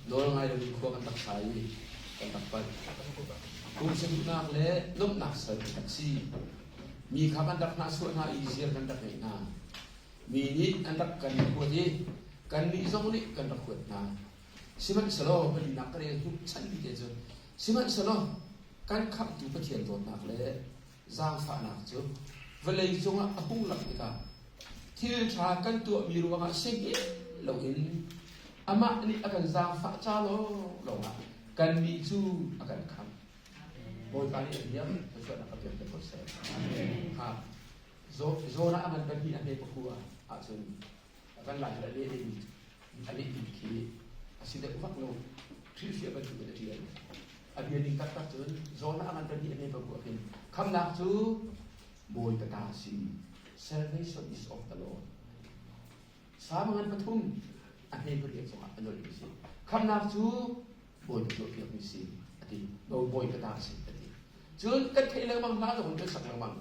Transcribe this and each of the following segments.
Nawl ngai loin khua kan rak sa i kan rak panh. Pumsa duhnak le lawmhnak sal kan rak si. Mi kha kan rak hnahchuah hna i ziar kan rak ngeih hna. Mi nih an rak kan huat i kannih zong nih kan rak huat hna. Sihmanhsehlaw palinak ka rel hnu chan bite cu sihmanhsehlaw kan khamhtu Pathian dawtnak le zaangfahnak cu vawlei cungah a hung langh tikah thil ṭha kan tuahmi ruangah si loin amah nih a kan zaangfah ca lawnglawng ah kannih cu a kan khamh. Bawipa nih a bia thluachuahnak a pek te ko seh. Ha Jonah a ngan pahnih a hme pakua ahcun a kan lai a leh ding a leh ding khi a si deuh vak lo. Hrilhfiah bantuk in a ṭial. A bia ning taktak cun Jonah a ngan pahnih a hme pakua khin khamnak cu Bawipa ta a si. Salvation is of the Lord. Salm ngan pathum a hme pariat zongah a nolh mi si. Khamnak cu Bawipa tuahpiak mi si a ti. Bawipa ta a si a ti. Cun kan theih lengmang hna zong kan sak lengmang.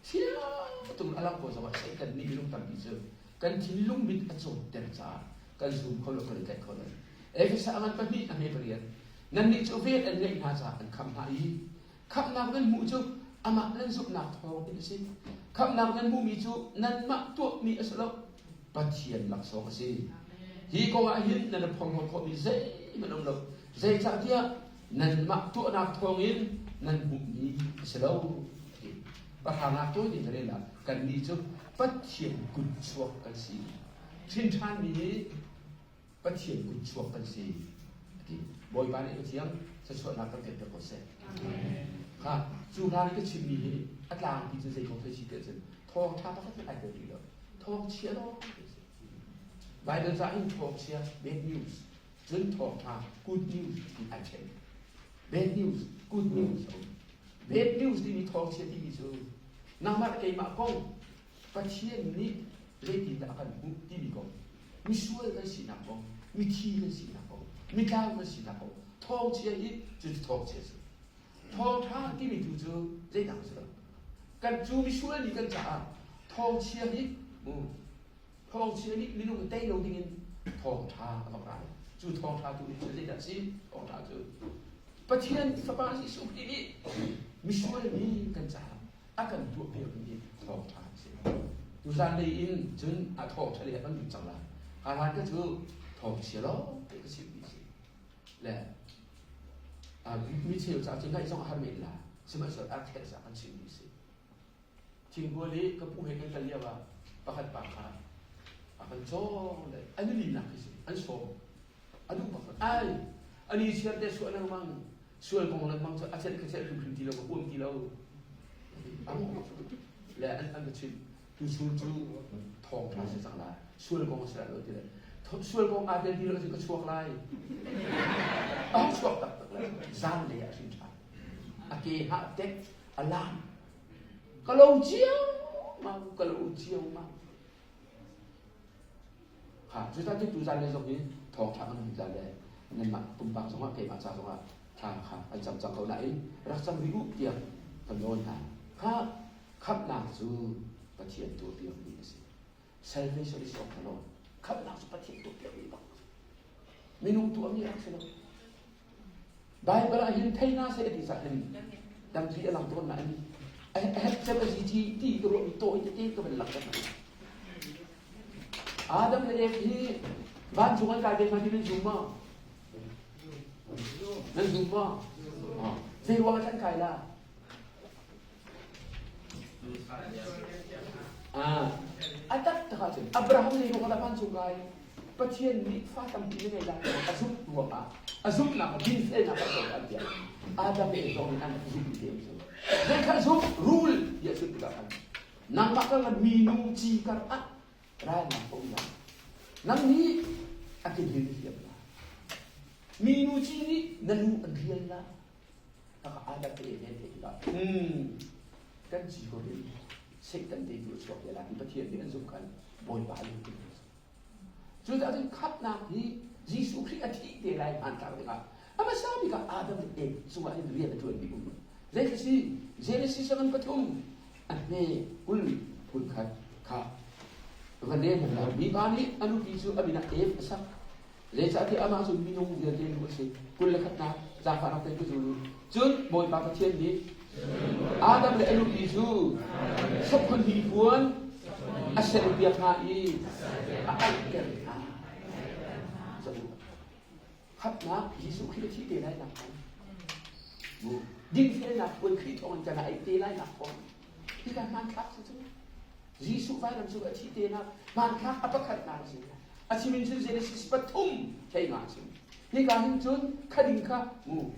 Thiang tung a lang ko zongah Satan nih minung tampi cu kan thinlung mit a cawtter caah kan zum kho lo kan i tlaih kho lo. Efesa ngan pahnih a hme pariat. Nannih cu vel an ngeih hna caah an khamh hna i Khamhnak nan hmuh cu amah nan zumhnak thawng in a si. Khamhnak nan hmuhmi cu nanmah tuahmi a si lo, Pathian laksawng a si. Hi kong ah hin nan i phorhlawt khawhmi zeihmanh um lo. Zeicahtiah nanmah tuahnak thawngin nan hmuhmi a si lo. Pahrangak tawi ding ka rel ah kannih cu Pathian kutchuak kan si. Hrin ṭhanmi hi Pathian kutchuak kan si a ti. Bawipa nih Pathian thluachuahnak kan pek ko seh. Kha cu hlan i ka chimmi hi a tlangpi cu zei kong thei si tiah cun thawngṭha pakhat hmanh ai tel rih lo. Thawngchia lawng te si. Bible ca in thawngchia bad news cun thawngṭha good news ti ai ṭhen. Bad news, good news a um. Bad news timi thawngchia timi cu nangmah le keimah kong Pathian nih zeitindah a kan hmuh timi kong, misual kan sinak kong, mithi kan sinak kong, mitlau kan sinak kong, thawngchia hi cucu thawngchia a si. Thawngṭha timi tu cu zeidang a si lo. Kan cu misual mi kan caah thawngchia hi mu thawngchia nih minung tei lo dingin thawngṭha a vak ra. Cu thawngṭha tu nih cun zeidah a si? Thawngṭha cu Pathian Fapa Jesuh Khrih nih misual mi kan caah a kan tuahpiakmi hi thawngṭha a si. Tuzan lei in cun a thawngṭha lei ah kan lut cang lai. Ka hlan ka cu thawngchia lawng te ka chimmi si. Le mi cheu caah cun ngaih zong a har men la. Sihmanhsehlaw a khelh caah kan chimmi si. Thinghual i ka pu he kan kal lio ah pakhat pa kha a kan cawng le an i linak khi si an sawm a duh bak ai ani chiar te suah lengmang sual kong lengmang cu a celh kha celh hrimhrim ti lo ka huam ti lo le an an ka chimh tu chun cu thawng ṭha si cang lai sual kong a si lai lo ti le sual kong aa tel ti lo ka chuak lai a hung chuak taktak le zan lei ah hrim ṭha a ke ha tek a lam ka lo cio ma ka lo cio ma Kha cucah cu tuzan le zong hi thawngṭha kan hmuh caan le nanmah pumpak zongah keimah ca zongah thla kha an cam cang ko nain rak cam rih u tiah kan nawl hna. Kha khamhnak cu Pathian tuahpiakmi a si. Salvation is of the Lord. Khamhnak cu Pathian tuahpiakmi bak. Minung tuahmi rak si lo. Baibal ah hin thei hna seh a ti cah hin tampi a lang tawn nain a herh cem a si ti ti ka ruahmi tawi tete ka van langhter hna. Adam le Eve hi vancung an kai ve hna ti nan zum maw? Nan zum maw? Zei ruang ah an kai la? A taktak ahcun Abraham nih ruang ah vancung kai Pathian nih fa tampi na ngei lai a zumh ruangah a zumhnak a dinfelnak a zong an tiah Adam le Eve zong nih an zumh te cu zei kha zumh rule ti a chim tikah khan nangmah ka minu ci kar ah ralnak a um lai nang nih a ke na hliam lai minu ci nih na lu an rial lai Kaka Adam te he theih tikah kan ci ko hin Satan te tu a chuak te lai ti Pathian nih an zumh khan Bawipa an ti. Cucaah cun khamhnak hi Jesuh Khrih a thih te lai hmanthlak tikah a hmasa bik ah Adam le Eve cungah hin rian a ṭuan bik um. Zei khi si Genesis ngan pathum a hme 20 kul khat kha va le hna mipa nih a nupi cu a min ah Eve a sak. Zeicahtiah amah cu minung vialte lu a si. 21nak zaangfahnak tein ka zul u. Cun Bawipa Pathian nih Adam le a nupi cu sophon hnipuan a serpiak hna i a aihter hna. Khamhnak Jesuh Khrih a thi te lai nak kong. Dinfelnak puan Khrih thawngin kan aih te lai nak kong. Hi kan hmanthlak si cu. Jesuh vailam cung a thi te nak hmanthlak a pakhatnak a si. A chim in cun Genesis pathum hlei nga a chim. Hika hin cun khading kha mu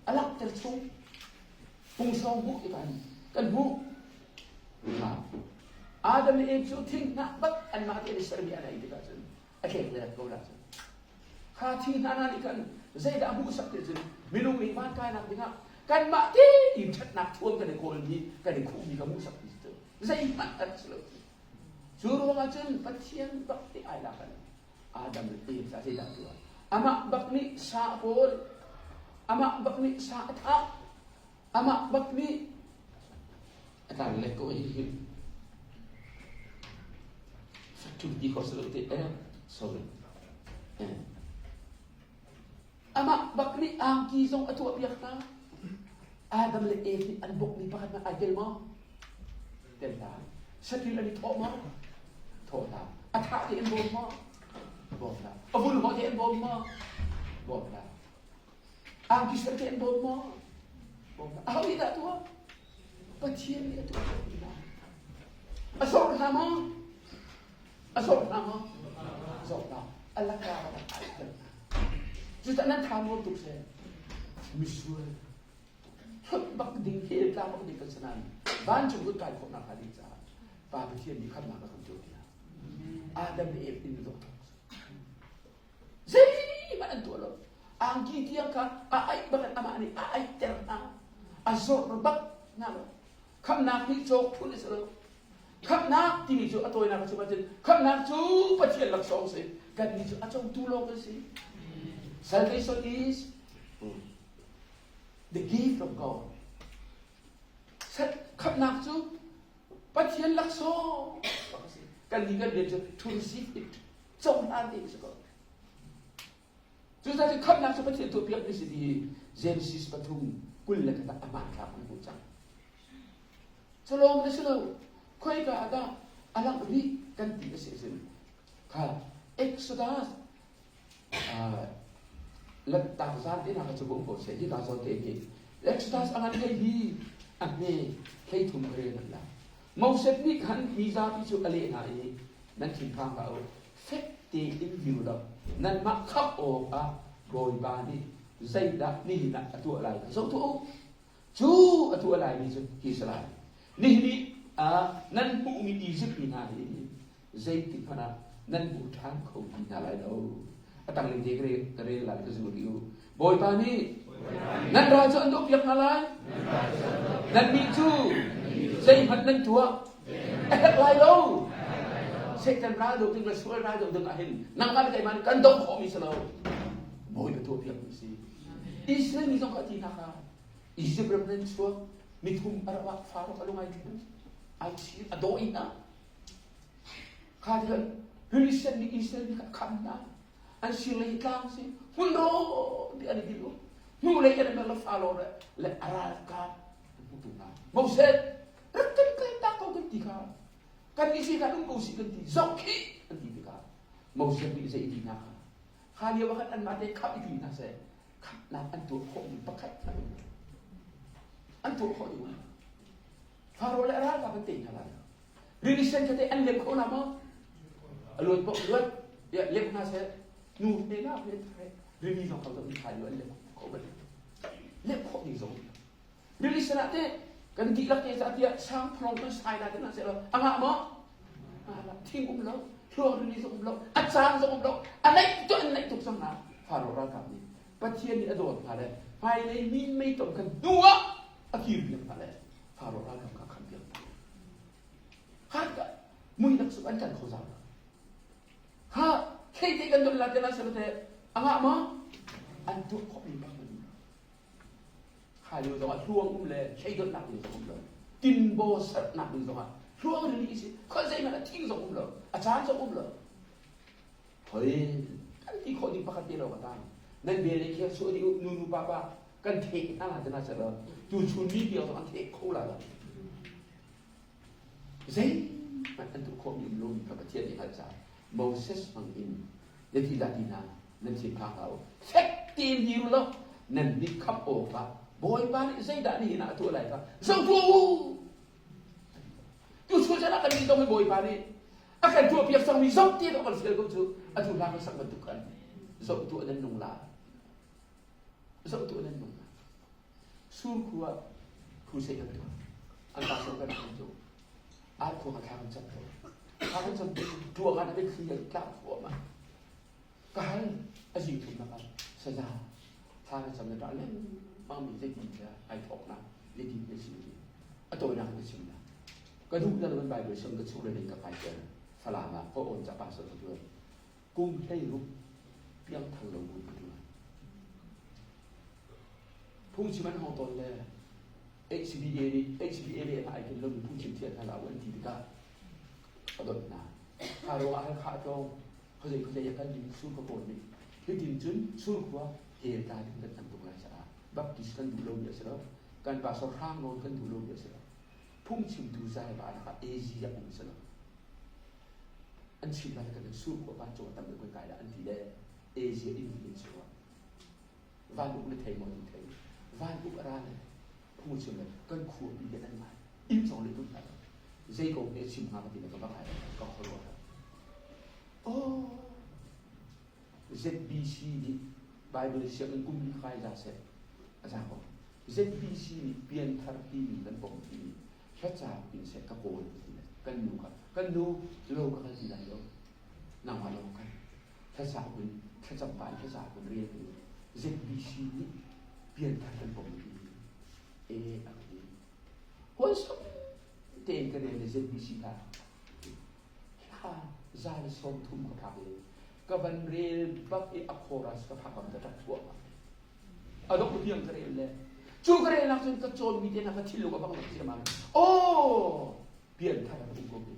a langhter chung pungsawng hmuh ti kan kan hmuh. Adam le Eve cu thinghnah bak anmah te an i sermi an ei tikah cun a tlek le ko la cun kha thi hna hna nih khan zeidah a hmuhsak ti cun minung nih van kainak dingah kanmah tein ṭhatnak thuam kan i kawlmi kan i khuhmi ka hmuhsak ti cu zeihmanh a rak si lo cu ruangah cun Pathian bak nih ai lak an Adam le Eve ca zeidah tuah amah bak nih sa a kawl amah bak nih sa a thah amah bak nih a tlang le ko hi hi ti kho si lo te eh sorry eh amah bak nih angki zong a tuah piak hna Adam le Eve nih an bawkmi pakhat hmanh ai tel maw tel hna satil an i thawh maw thawh hna a thah te an bawm maw bawm hna a vul maw te an bawm maw bawm hna Angki ser te an bawm maw? Bawm hlah. Aho nih dah tuah? Pathian nih a tuah ti hna. A sawk hna maw? A sawk hna maw? Sawk hna. A laka a ai ter hna. Cucaah nan tha nuam tuk seh. Misual. Hlot bak ding hel tla bak ding kan si nain vancung kut kai khawhnak hnga ding caah Pa Pathian nih khamnak a kan tuah piak. Adam le Eve in zong thawk. Zeihmanh an tuah lo. Angki tiang kha a aih bak in amah nih a aihter hna. A zawr bak hna lo. Khamhnak hi cawk phun a si lo. Khamhnak timi cu a tawinak a chim ahcun khamhnak cu Pathian laksawng si. Kannih cu a cotu lawng kan si. Salvation is the gift of God. Khamhnak cu Pathian laksawng a si. Kannih kan rian cu to receive it. Cohlan ding a si ko. Cucaah cun khamhnak cu Pathian tuahpiak mi si ti hi Genesis pathum 21 ah a hmanthlak an hmuh cang. Culawng na si lo. Khoika ah dah a langh rih kan ti a si ahcun kha Exodus Lanhtak zan te hna kha cu um ko seh hika zawn te hi Exodus a ngan hlei hi a hme 33 ka rel hmanh la Moses nih khan mi zapi cu a leh hna i nan thinphang hlah u fek tein dir law nanmah khamh awkah Bawipa nih zeidah nihin ah a tuah lai kha zoh tuah u cu a tuah laimi cu hi si lai nihin ah nan hmuhmi Izipt mi hna hi zeitik hmanh ah nan hmu ṭhan kho ti hna lai lo. A tanglei te ka rel lai ka zul rih u. Bawipa nih nan ral cu an dohpiak hna lai. Nannih cu zeihmanh nan tuah a herh lai lo. Satan ral doh ding le sual ral doh ding ah hin nangmah le keimah nih kan doh khawhmi si lo. Bawipa tuahpiakmi si. Israel mi zong kha a ti hna kha. Izipt ram nan chuak mithum a rak ah Faro a lung ai thleng ai chir a daw in hna. Kha ti khan Philistine nih Israel mi kha a khamh hna. An sirlei hi tlang si hmun rawn ti an i dil u. Hnulei an i le Faro le le a ralkap an hmutu hna. Moses rak kan kal tak ko kan ti kha. Kan nih si khan um ko si kan ti. Zoh khih an ti tikah Moses nih zei ti hna kha. Kha lio ah khan anmah te khamh i ti hna seh. Khamhnak an tuah khawhmi pakhat an um. An tuah khawh ding. Faro le a ralkap an tei hna lai. Rili sen kha teh an lem kho hna maw? A luat paoh luat ya lem hna seh. Nu he na he he rili zong kho zong thai an lem kho bal. Lem khawh ding zong. Rili sen ah teh kan dihlak te ca tiah sang phlong kan sai la te na seh lo. A ngah maw? Thing um lo, hluang rili zong um lo, a caan zong um lo, a naih tu an naih tuk cang na. Faro ralkap nih Pathian nih a dawt hna le hmailei min mei tom khan hnu ah a kir piak hna le Faro ralkap kha khamh piak hna. Kha muinak cu an kan kho zau lo. Kha thei te kan don la te na se te angah ma an tuah khawh mi bak man. Kha lio zong ah hluang um le thlei dot nak ding zong um lo. Tinbaw serh nak ding zong ah hluang rili si khoi zei hmanh ah thing zong um lo a caan zong um lo. Hoi kan. ti khawh ding pakhat te lo ka tang. Nan bel le khiak suah dih u nu nu pa pa kan theh hna la tina seh law tu chun mi tiang zong an theh kho la lo. Zeihmanh an tuah khawhmi um lomi kha Pathian nih a hngalh caah Moses hmang in na ti dah ti hna nan thinphang hlah u. Fek tein dir u law nan mit khamh awkah Bawipa nih zeidah nihin ah a tuah lai kha zoh tuah u. Tuchun chan ah kan nih zong hi Bawipa nih a kan tuahpiak cangmi zoh te dawh kan fial ko cu atu hla kan sak bantuk khan zoh tuah nan nung la. Zoh tuah nan nung la. Surkhua crusade kan tuah. An pa so kan kan tu. Ar khua ka thla kan cam to. Thla kan cam tu tuah kan abit thli kan tlak thluahmah. Ka hal a zing thum nak ah saza thla kan cam na ṭah lengmang mi zeitin tiah ai thawk na zeitin na si ti. A tawinak in ka chim na. Ka duh na kan Bible sang ka chung le ka kai ter. Falam ah ka on ca pastor ka tuan. Kum 16 piangthar lo bu ka tuan. Phungchim an hawng tawn le HBA nih HBA le ai ken lomi phungchim thian hna hlah u an ti tikah a dawt hna. Kha ruangah Halkha a tlawng khuazei khuazei a kal ding sur ka pawl nih hitin cun surkhua hel tla ding kan tam tuk lai caah Baptist kan duh lomi a si lo. Kan pastor hrang nawn kan duh lomi a si lo. Phungchimtu zai va lakah AZ a um si lo. An chim lai kan surkhua vancung a tam deuh kan kai lah an ti le Asia in in chuah. Van uk na thei maw ti thei. Van uk a ra le phung chim le kan khua pi le nan ngai. Inn zong le tun hna lo. Zei ko he chim hnga ka ti le ka va ngai ka khuaruah har. Oh ZBC nih Bible sianginn kum li kai za seh a za ko. ZBC nih pianthar timi kan pom timi thlaca in seh ka kawl ti le kan nu kha kan nu lo ka kal ti lai lo nangmah lo kan thlacam in thlacam pa in thlacam in rian in ZBC nih pianthar kan pom ti e a ti huaisam tein ka rel le ZBC kha thla za le 30 ka phak i ka van rel bak i a chorus ka phak bang ka ṭap thluahmah a dongh tiang ka rel le cu ka relnak cun ka cawnmi te hna ka thiluk a bang lo ciammam aw pianthar a um ko ti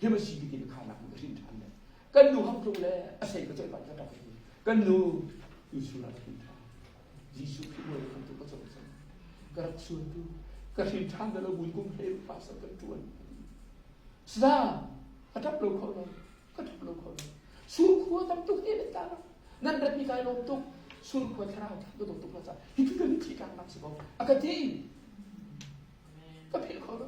hi ma si ti ka khanak ka hrin ṭhan le kan nu hang tlung le a sei ka coih ka ṭap kan nu Jesuh rak hrin ṭhan Jesuh Khrih bawi kan tu ka cawn cang ka rak sual tu ka hrin ṭhan da lo bun kum hlei pastor kan ṭuan sa ka ṭap lo kho lo ka ṭap lo kho lo sur khua tam tuk te le ta nan rat mi kai lawm tuk sur khua thlarau tha ka tuk la ca hi ka kan thi kang nak si ko a ka ti ka philh kho lo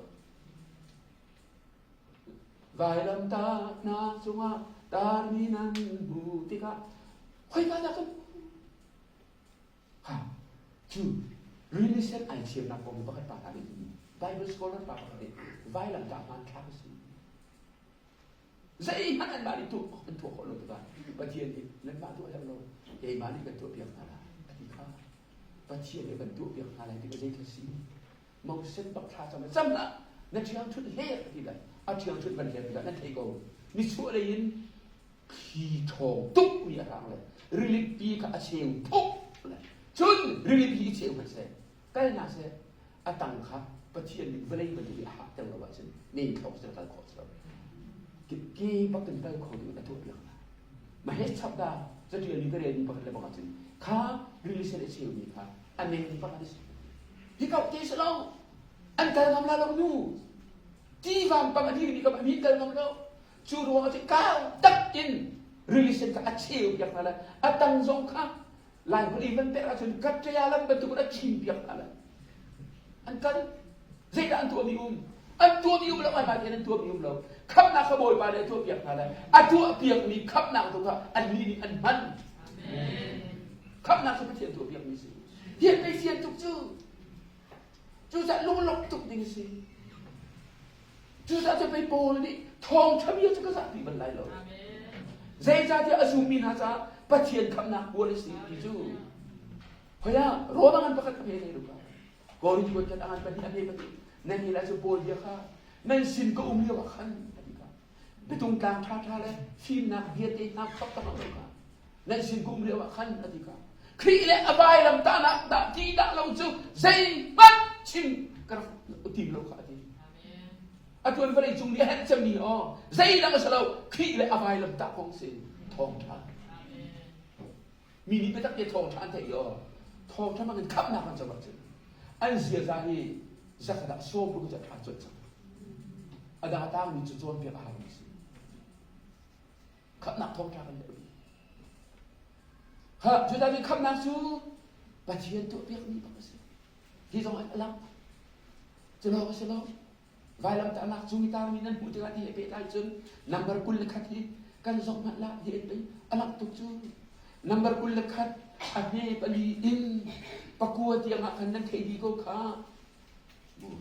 Vailamtahnak cungah tarmi nan hmuh tikah khoika dah kan Ha, cu rili sen ai chirnak kong hi pakhat pa hna nih Bible scholar pa pakhat nih vailamtah hmanthlak a si. Zeihmanh anmah nih tuah an tuah khawh lo tikah Pathian nih nanmah tuah herh lo keimah nih kan tuahpiak hna lai a ti kha. Pathian nih kan tuahpiak hna lai tikah zei kha si? Moses bak thla cam cam hlah na ṭhiangṭhunh hler ti lai a ṭhiangṭhunh van hler tikah nan thei ko nichuah lei in thli ṭhawng tuk mi a hrang le rilipi kha a cheu phuk le cun rilipi i cheu hmanh seh kal hna seh a tang kha Pathian nih vawlei bantuk i a hak ter lo ahcun men thlawk cu kal khawh si lo ke bak in kal kho ding a tuah piak hna ma he chap da catial mi ka rel mi pakhat le bak ahcun kha rili sen a cheu mi kha a men pakhat a si Hi kau te si lo. An kal ngam la lo nu. Ti vampang a dirmi kam mi kal ngam lo. Cu ruang ah cun kau tak in rili sen kha a cheu piak hna le a tang zong kha Lai holh i van pek ahcun katṭaya lam bantuk in a chim piak hna le an kal. Zeidah an tuahmi um? An tuahmi um lo ai hmai an tuahmi um lo. Khamhnak kha Bawipa nih a tuah piak hna le a tuah piakmi khamhnak tu kha annih nih an hman. Khamhnak cu Pathian tuah piakmi si. Hian pei fian tuk cu. Cucaah lunglawmh tuk ding a si. Cucaah cu pei Paul nih thawngṭha bia cu ka zahpi bal lai lo. Zeicahtiah a zummi hna caah Pathian khamhnak puan a si ti cu. Hoi ah Rome ngan pakhat ka phe thei ruka. Korin kuat khat a ngan pahnih a phe pahnih. Nan hi lai cu Paul bia kha nan sin ka um lio ah khan a ti kha. Bitung tlang ṭhaṭha le fimnak bia te hna khap tak lo kha. Nan sin ka um lio ah khan a ti kha. Khrih le a vailam tahnak dah ti dah lo cu zeihmanh chim ka rak tim lo kha a ti. A tuan vawlei cung nih a herh cemmi aw zeidang a si lo Khrih le a vailam tah kong si thawngṭha. Mi nih biatak te thawngṭha an theih i aw thawngṭha hmang in khamhnak an co ahcun an ziaza hi zakhat ah 60 cu a ṭha colh cang. A dang a tangmi cu cawnpiak a haumi a si. Khamhnak thawngṭha kan deuh dih. Ha, cudah nih khamhnak cu Pathian tuahpiakmi bak a si. Hi zong a lang. Cu lawng a si lo. Vailamtahnak cung i tarmi nan hmuh tikah ti he pehtlai cun number 21 hi kan zoh hmanh lah hi en pei a langh tuk cu. Number 21 a hme pali in pakua tiang ah khan nan theih dih ko kha.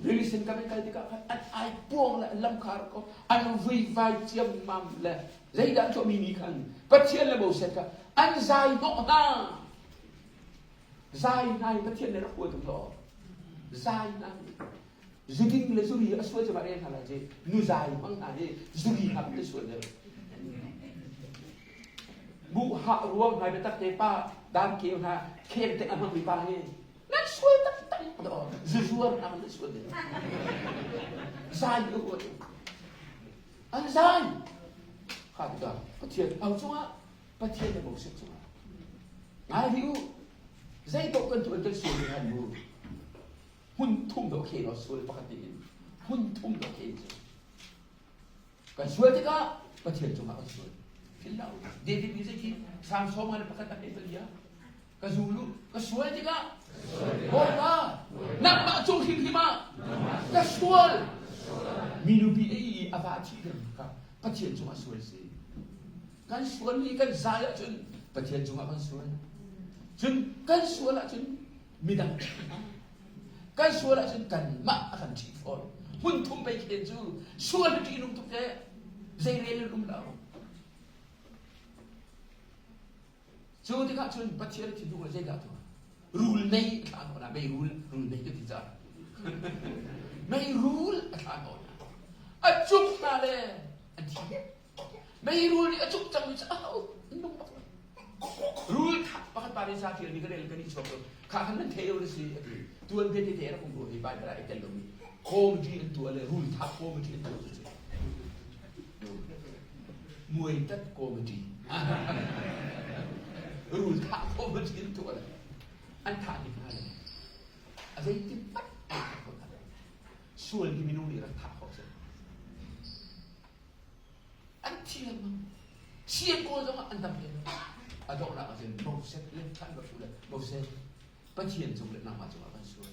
Rili kam in kal tikah khan an ai puang le an lam khar ko an vuivai ciammam le zeidah an tuahmi nih khan Pathian le Moses kha an zai hnawh hna. Zai hna hi Pathian nih rak hua tuk lo. Zai hna hi zuding le zuri a sual cu rel hna lai ci nu zai hmang hna hi zuri hna te sual deuh. Bu ha ruang hna biatak te pa dan keu hna khem te a hmang mi pa hi nan sual taktak do zuzuar hna nan sual deuh. Zai u an zai kha tikah Pathian au cungah Pathian le Moses cungah ngai rih u zei paoh kan tuan kan sual han mu hmun thum dawh khe law sual pakhat in hmun thum dawh khe cu kan sual tikah Pathian cungah kan sual phil lo David nih zei Psalm sawm ngan pakhat a hei palia ka zulu ka sual tikah Bawipa nangmah cung hrimhrim ah ka sual mi nupi ei i a va thi kha Pathian cungah sual si Kan sual i kan zai ahcun Pathian cungah kan sual. Cun kan sual ahcun midang kan sual ahcun kanmah a kan ṭih fawn. Hmun thum pei khen cu sual hi ṭihnung tuk te zei rel in um lo. Cu tikah cun Pathian a thinhung ah zeidah tuah? Rul mei a thlah hnawh hna. Mei rul, rul mei ka ti caah. Mei rul a thlah hnawh hna. A cuk hna le an thi. Meirul nih a cuk cangmi cu aho an nung bak lo. Rul thah pakhat pa nih sa ṭialmi ka rel kan i chuak lo. Kha khan nan thei lo na si a ti. Tuan bia tete rak um rua hi Bible ah i tel lomi comedy an tuah le rul thah comedy an tuah cu cu. Muai tat comedy. Rul thah comedy an tuah le an thah hnik hna le a zeitin hmanh an thah khawh hna lo. Sual hi minung nih rak thah khawh si. An thi lengmang. Sian kawl zongah an dam hlei lo. A donghnak ah cun Moses le khan va hru le Moses Pathian cung le nangmah cungah kan sual.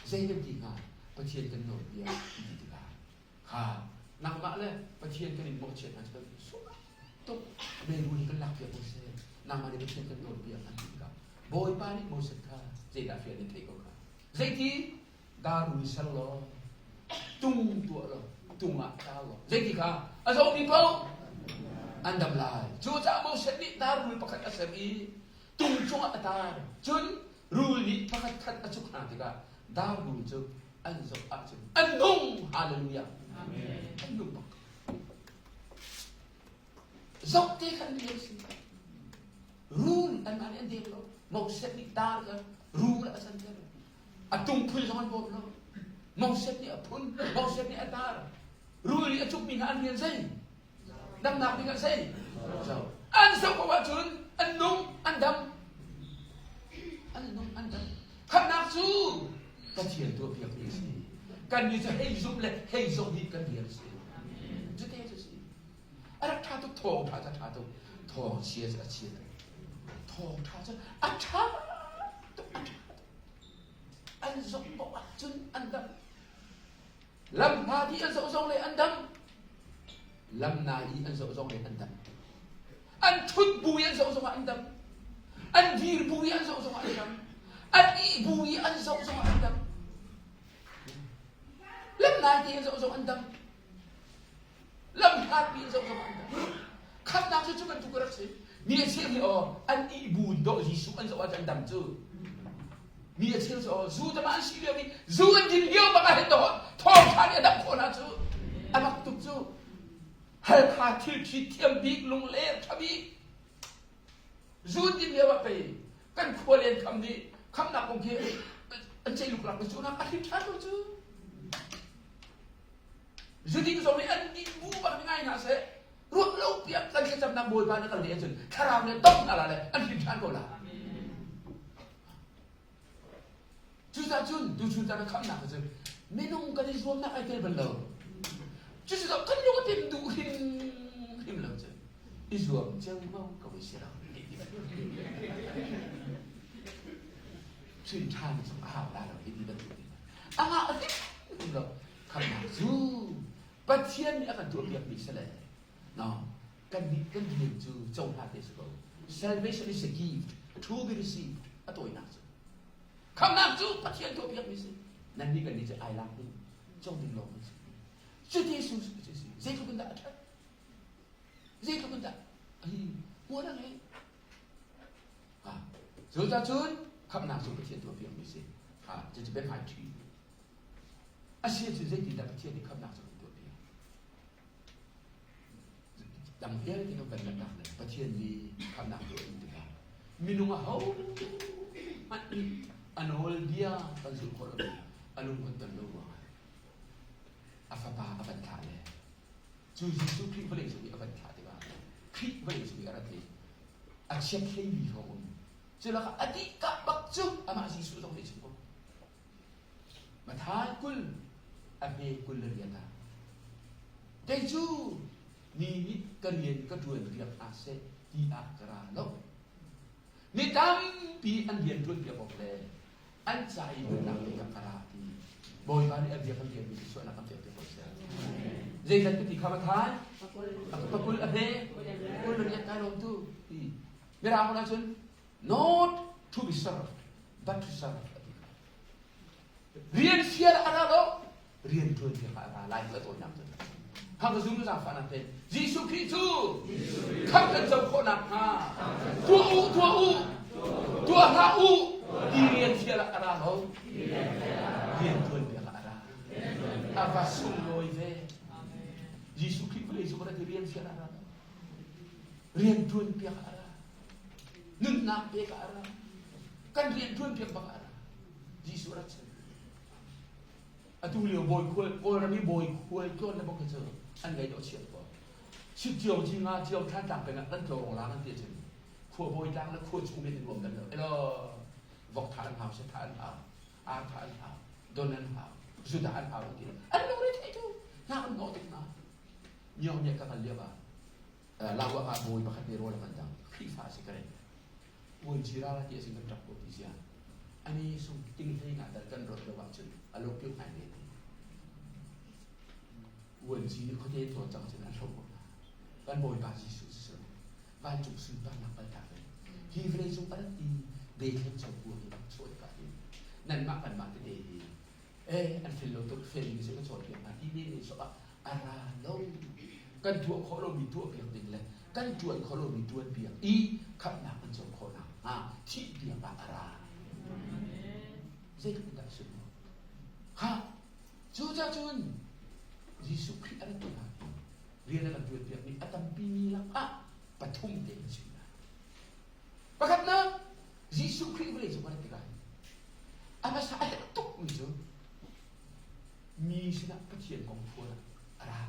Zei kan ti hnga? Pathian kan nawlbia ti tikah kha nangmah le Pathian kan in mawhchiat hna cu kan sual tuk. Meirul hi kan lak piak Moses. Nangmah nih Pathian kan nawlbia kan ti tikah Bawipa nih Moses kha zeidah fial in thei ko kha. Zeiti Dar ui ser law tung tuah law tung ah tar law zeiti kha a zohmi paoh an dam lai. Cucaah Moses nih dar rul pakhat a ser i tung cungah a tar. Cun rul nih pakhat khat a cuk hna tikah dar rul cu an zoh ahcun an nung. Hallelujah. An nung bak. Zoh te khan rian si. Rul anmah nih an dek lo. Moses nih dar kha rul a canter. A tung phun zong an bawm lo. Moses nih a phun, Moses nih a tar. Rul nih a cukmi hna an rian zei? Damnak ding ah zei? An zoh ko ahcun an nung, an dam. An nung, an dam. Khamhnak cu Pathian tuahpiakmi a si. Kannih cu hei zumh le hei zoh hi kan rian a si. Cute cu si. A rak ṭha tuk, thawng ṭha cu a ṭha tuk. Thawng chia cu a chia tuk. Thawng ṭha cu a ṭha tuk, a ṭha tuk. An zoh paoh ahcun an dam. Lam hla ti an zoh zong le an dam. Lam na i an zoh zong le an dam. An ṭhut bu i an zoh zongah an dam. An dir bu i an zoh zongah an dam. An ih bu i an zoh zongah an dam. Lam nai te an zoh zong an dam. Lam hlatpi in zoh zongah an dam. Khamnak cu cu bantuk a rak si. Mi a cheu nih aw an ih bu in dawh Jesuh an zoh ahcun an dam cu. Mi a cheu cu aw zu tama an si lio mi zu an din lio bak ah hin dawh thawngṭha nih a damh khawh hna cu. A mak tuk cu. Halkha thil ṭhi thiam bik lungler ṭha bik. Zu an din lio ah pei kan khua len kham nih khamnak kong khi an ceih luklak cu nak a hrim ṭhan lo cu. Zuding zong nih an dih bu bak ngai hna seh. Ruah lo piak kan thlacamnak Bawipa na kal leh ahcun thlarau le dong hna la le an hrim ṭhan ko la. Cucaah cun tuchun caan ah khamhnak cu minung kan i zuamnak ai tel bal lo. Cucu kan lung a pem duh hrimhrim lo cu. I zuam ceumau ko i si lo. Hrin ṭhan cu a hau la lo hi ti bantuk in. A ngah hrimhrim lo. Khamhnak cu Pathian nih a kan tuahpiakmi si le no kan nih kan rian cu cohlan te si ko. Salvation is a gift to be received a tawinak cu. Khamhnak cu Pathian tuahpiakmi si. Nannih kan nih cu ai lak ding, co ding lawng kan si. Cuti su si si. Zeitluk in dah a ṭhat? Zeitluk in dah hi hmual a ngei? Ha. Cucaah cun khamhnak cu Pathian tuahpiakmi si. Ha, cucu biahmai ṭhi. A si cu zeitindah Pathian nih khamhnak cu kan tuahpiak? Dang vialte kan van langhnak le Pathian nih khamhnak tuah in tikah minung a ho hmanh nih a nawlbia kan zulh khawh lo a lung kan ton lo ruangah a fapa a van thlah le cu Jesuh Khrih vawlei cung i a van thlah tikah Khrih vawlei cung i a rat i a chiat hleimi hrawng um cu lakah a dih kah bak cu amah Jesuh zong nih chim ko Matthai 20 a hme 28 ah kei cu mi nih ka rian ka ṭuan piak hna seh ti ah ka ra lo. Mi tampi an rian ṭuan piak awk le an ca i nunnak pek ah ka ra ti. Bawipa nih a bia kan rianmi thluachuahnak kan pek te ko seh. Zeizat ka ti kha Matthai? Pakul a hme 28 kai lawm tu ti. Mirang ahcun not to be served but to serve a ti kha. Rian fial a ra lo, rian ṭuan piak ah a ra lai a tawinak cu. Kha ka zum zaangfahnak te Jesuh Khrih cu khamh kan co khawh nakhnga tuah u tuah u tuah hlah u ti rian fial ah a ra lo rian ṭuan piak ah a ra a va sunglawi ve Jesuh Khrih vawlei cung ah rian fial ah a ra lo rian ṭuan piak ah a ra nunnak pek ah a ra kan rian ṭuan piak bak ah a ra Jesuh rak chan atu lio bawi khual Kawlram i bawi khual tlawn le bak cu an ngei dawh chiat ko chip cio ci nga cio thlan tlang peng ah kan tlawng lang an ti cun khua bawi tlang le khua chung in nuam dan lo elo vok tha an hau se tha an hau ar tha an hau don an hau zuda an hau ti an lungre thei tu hna an hnawh tuk hna nyo nya ka kal lio ah lawa ah bawi pakhat nih rawl a kan dang Khrihfa si ka ren Vuanci ral ti a si kan ṭap ko ti sia. Ani sung ting hlei nga dal kan rawt lo ahcun a lo piu ngai ve ti. Vuanci nih khuate tlawn cang cun an hlo ko hna. Kan Bawipa Jesuh si silo vancung sunparnak kaltak in hi vawlei cung a rat i Bethlehem chawkua hi rak chuah tikah hin nanmah kanmah tete hi eh an fel lo tuk fel mi cu ka cawnpiak hna ti ne so ah a ra lo kan tuah khawh lomi tuah piak ding le kan ṭuan khawh lomi ṭuan piak i khamhnak kan co khawh nakhnga thih piak ah a ra zeitluk in dah a sunglawi ha cucaah cun Jesuh Khrih a rat tikah rian a kan ṭuan piakmi a tampi mi lakah pathum te kan chim lai pakhatnak Jesuh Khrih vawlei cung a rat tikah a hmasa a herh tukmi cu mi sinah Pathian kong phuan a ra.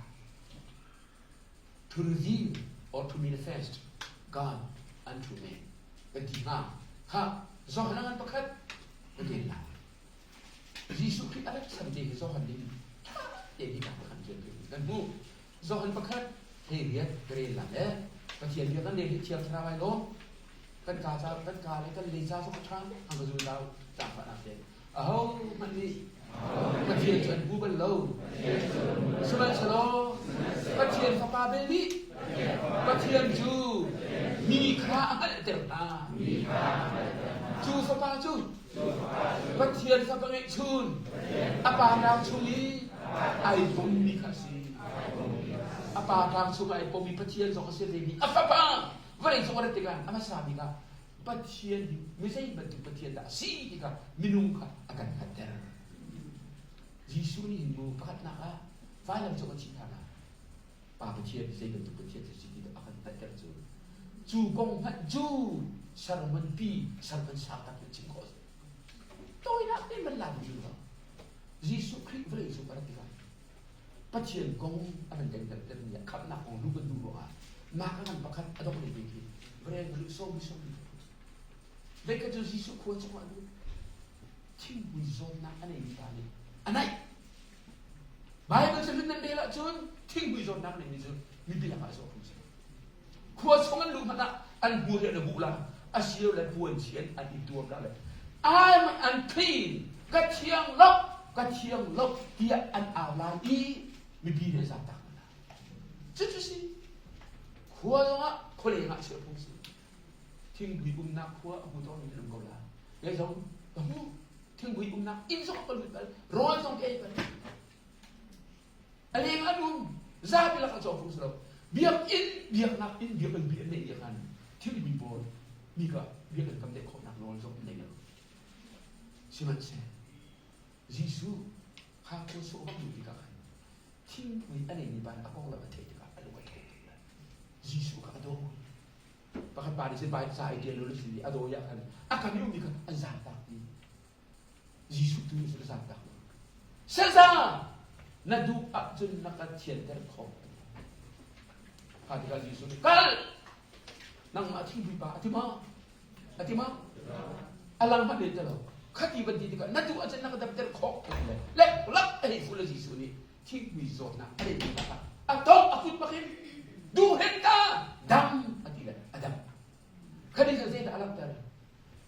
To reveal or to manifest God unto man kan ti hnga. Kha Johan ngan pakhat ka rel lai. Jesuh Khrih a rat chan te hi Johan nih ṭha te hi kan ṭial kan hmuh. Johan pakhat hei riat ka rel lai le Pathian bia kan rel hi Thiang Thlarau ai lawm. Kan ka ca kan ka le kan lei ca zong a ṭha ang ka zul dau zaangfahnak te. Ahohmanh nih Pathian cu an hmu bal lo. Sihmanhsehlaw Pathian Fapa bel nih Pathian cu mi kha a hngalhter hna. Cu Fapa cu Pathian Fapa ngeihchun a Pa tlang chung i ai pommi kha a si. A Pa tlang chung ai pommi Pathian zong a si ve mi a Fapa vawlei cung a rat tikah a hmasa bik ah Pathian hi mi zei bantuk Pathian dah a si ti kha minung kha a kan hngalhter. Jesuh nih hin mu pakhatnak ah vailam cung a thih hlan ah Pa Pathian zei bantuk Pathian a si ti a kan hngalhter cu cu kong hngalh cu sermon pi sermon sang tak in chim khawh a si. Tawinak tein van la duh lo. Jesuh Khrih vawlei cung a rat tikah Pathian kong a kan kan mi ah khamhnak kong lu kan duh ruangah mah ka ngan pakhat a dong ve khi vrel lu som som Veikhat cu Jesuh khua chungah lut. Thinghmui zawtnak a neimi pa nih a naih. Baibal cahlun nan rel ahcun thinghmui zawtnak a neimi cu mipi lakah a zaw phung si. Khua chung an luh hmanh ah an hmur hi an i huh la, asilole puanchi an an i tuam la le I'm unclean, ka thiang lo, ka thiang lo tiah an au lai i mipi nih an zaamtak hna. Cucu si khua zongah khualeng ah chiah phung si. Thinghmui umnak khua a hmu tawngmi nan um ko la. Kei zong ka hmu. Thinghmui umnak inn zong ka lut bal, rawl zong ka ei bal. A leng an um, zapi lak a cawk phung si lo. Biakinn, biaknak inn, biakinn bi an neih khan thinghmui pawl mi ka biakinn kam deh khawhnak nawl zong an nei lo. Sihmanhseh Jesuh kha khua sawh bak duh tikah khan thinghmui a neimi pa nih a konglam a theih tikah a lung a tho tuk lai. Jesuh kha a dawi. Pakhat pa nih cun ca ai ṭial lo si a dawi ah khan a kam i ummi kha an zaangtak ti. Jesuh tu nih cun a zaangtak lo. Saza na duh ahcun na ka thianter khawh. Kha tikah Jesuh nih kal nangmah thinghmui pa a ti maw? A ti maw? A lang hmanh len lo. Khati van ti tikah na duh ahcun na ka damter khawh a ti le lek lak a hei fuh le Jesuh nih thinghmui zawtnak a lehmi pa kha a tawk a kut bakin duh hen ta dam a ti le a dam. Khani cu zeidah a langhter?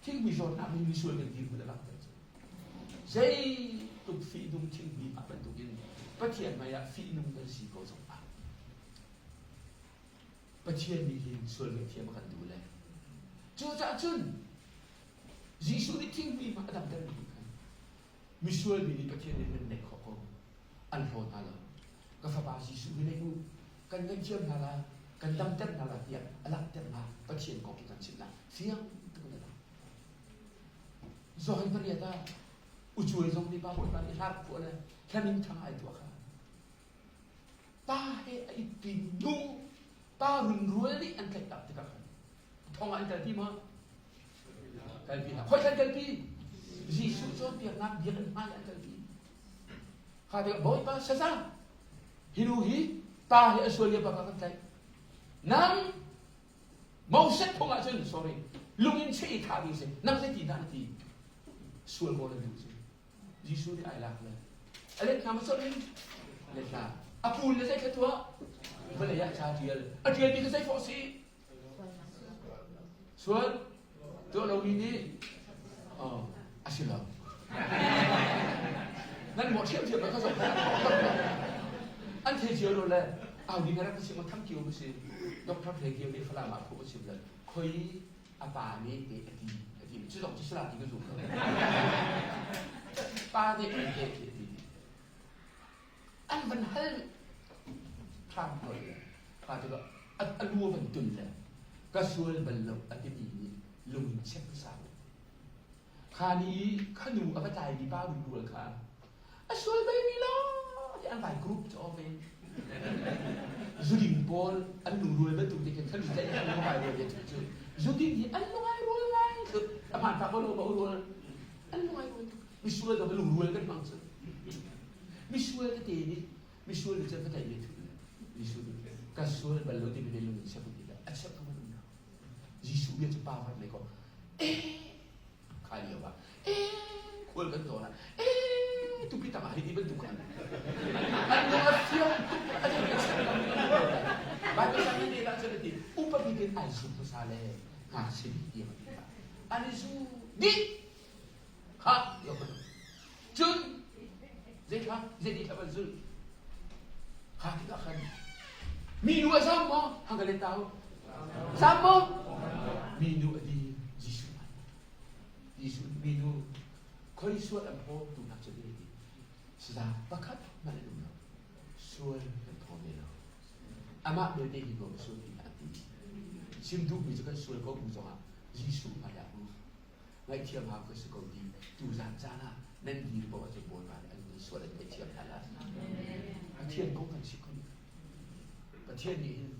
Thinghmui zawtnak nih misual kan dirhmun a langhter cu. Zeitluk fihnung thinghmui hmah bantukin Pathian hmaiah fihnung kan si ko zongah Pathian nih hin sual ngaihthiam a kan duh le cucaah cun Jesuh nih thinghmui hmah a damter mi khan misual mi nih Pathian nih nan neih khawh ko an hlaw hna lo ka fapa Jesuh hi neih u kan ngaihthiam hna la kan damter hna la tiah a langhter hna Pathian kong khi kan chimh hna fiang tuk in a lang Johan pariat ah ucuai zong nih pa bawipa nih hlar phuah le hlamin thang ai tuah kha Pa he a itpi nu pa runrual nih an tlaih tak tikah khan thong ah an kalpi maw? Kalpi hlah. Khoi an kalpi? Jesuh cawnpiaknak biakinn hmai an kalpi. Kha tikah Bawipa saza hi nu hi pa he a sual lio pa kha kan tlaih. Nang Moses phung ah cun sorry lung in cheh i thah ding si nang zeiti dah na ti sual kawl an duh si Jesuh nih ai lak le a let hna maw colh in let hna a pul le zei tuah vawlei ah ca ṭial a ṭialmi kha zei fawh si sual tuah lomi nih oh a si lo nan mawh ṭhiamṭhiam kha zong an thei cio lo le au ding rak ka chim tham kio ka si doctor thei kio nih falam ah phu ka chim le khoi a pa nih te a ti a ti cu zong cu sala ti ka zum lo pa nih te te a ti an van hal hram hoi le pa cu a lu van tun le ka sual bal lo a timi nih lung in chek hmasa kha ni khanu a va tlai mi pa rual kha A sual bal mi lo ti an vai group cu ve. Zuding pawl an lungrual bantuk te khin khan tlaih an lungai rual ve cu. Zuding hi an lungai rual ngai tuk. A hmaan tak lo ba rual. An lungai rual tuk. Misual ka lungrual kan hmang cu. Misual tete nih misual nih cun ka tlaih ve thu. Jesuh nih ka sual bal lo ti mi lung in chep ti a chep ka mun lo. Jesuh bia cu pa vat lei ko. Eh kha lio ah ee khual kan tawn ah ee tupi tang ah hiti bantuk khan an lung a fiang tuk a zei ka chim Bible sang ne la chan ti upa bik in ai zu hmasa le ngakchia bik tiang ti an i zu dih ha yo cun zei thla zei di thla ban zul kha tikah khan mi nu a zam maw hang ka let ta zam maw mi nu a di Jesuh Jesuh mi nu khoi sual an phaw tu nak cu ti saza pakhat hmanh an um lo sual kan phaw ve lo amah belte hi ko sual ti a ti sim duhmi cu kan sual ko bu zongah Jesuh hmaiah ngaihthiam hau ka si ko ti tuzan caan ah nan dir paoh ahcun Bawipa nih an nan sual an ngaihthiam hna lai. Pathian kong kan si ko. Pathian nih hin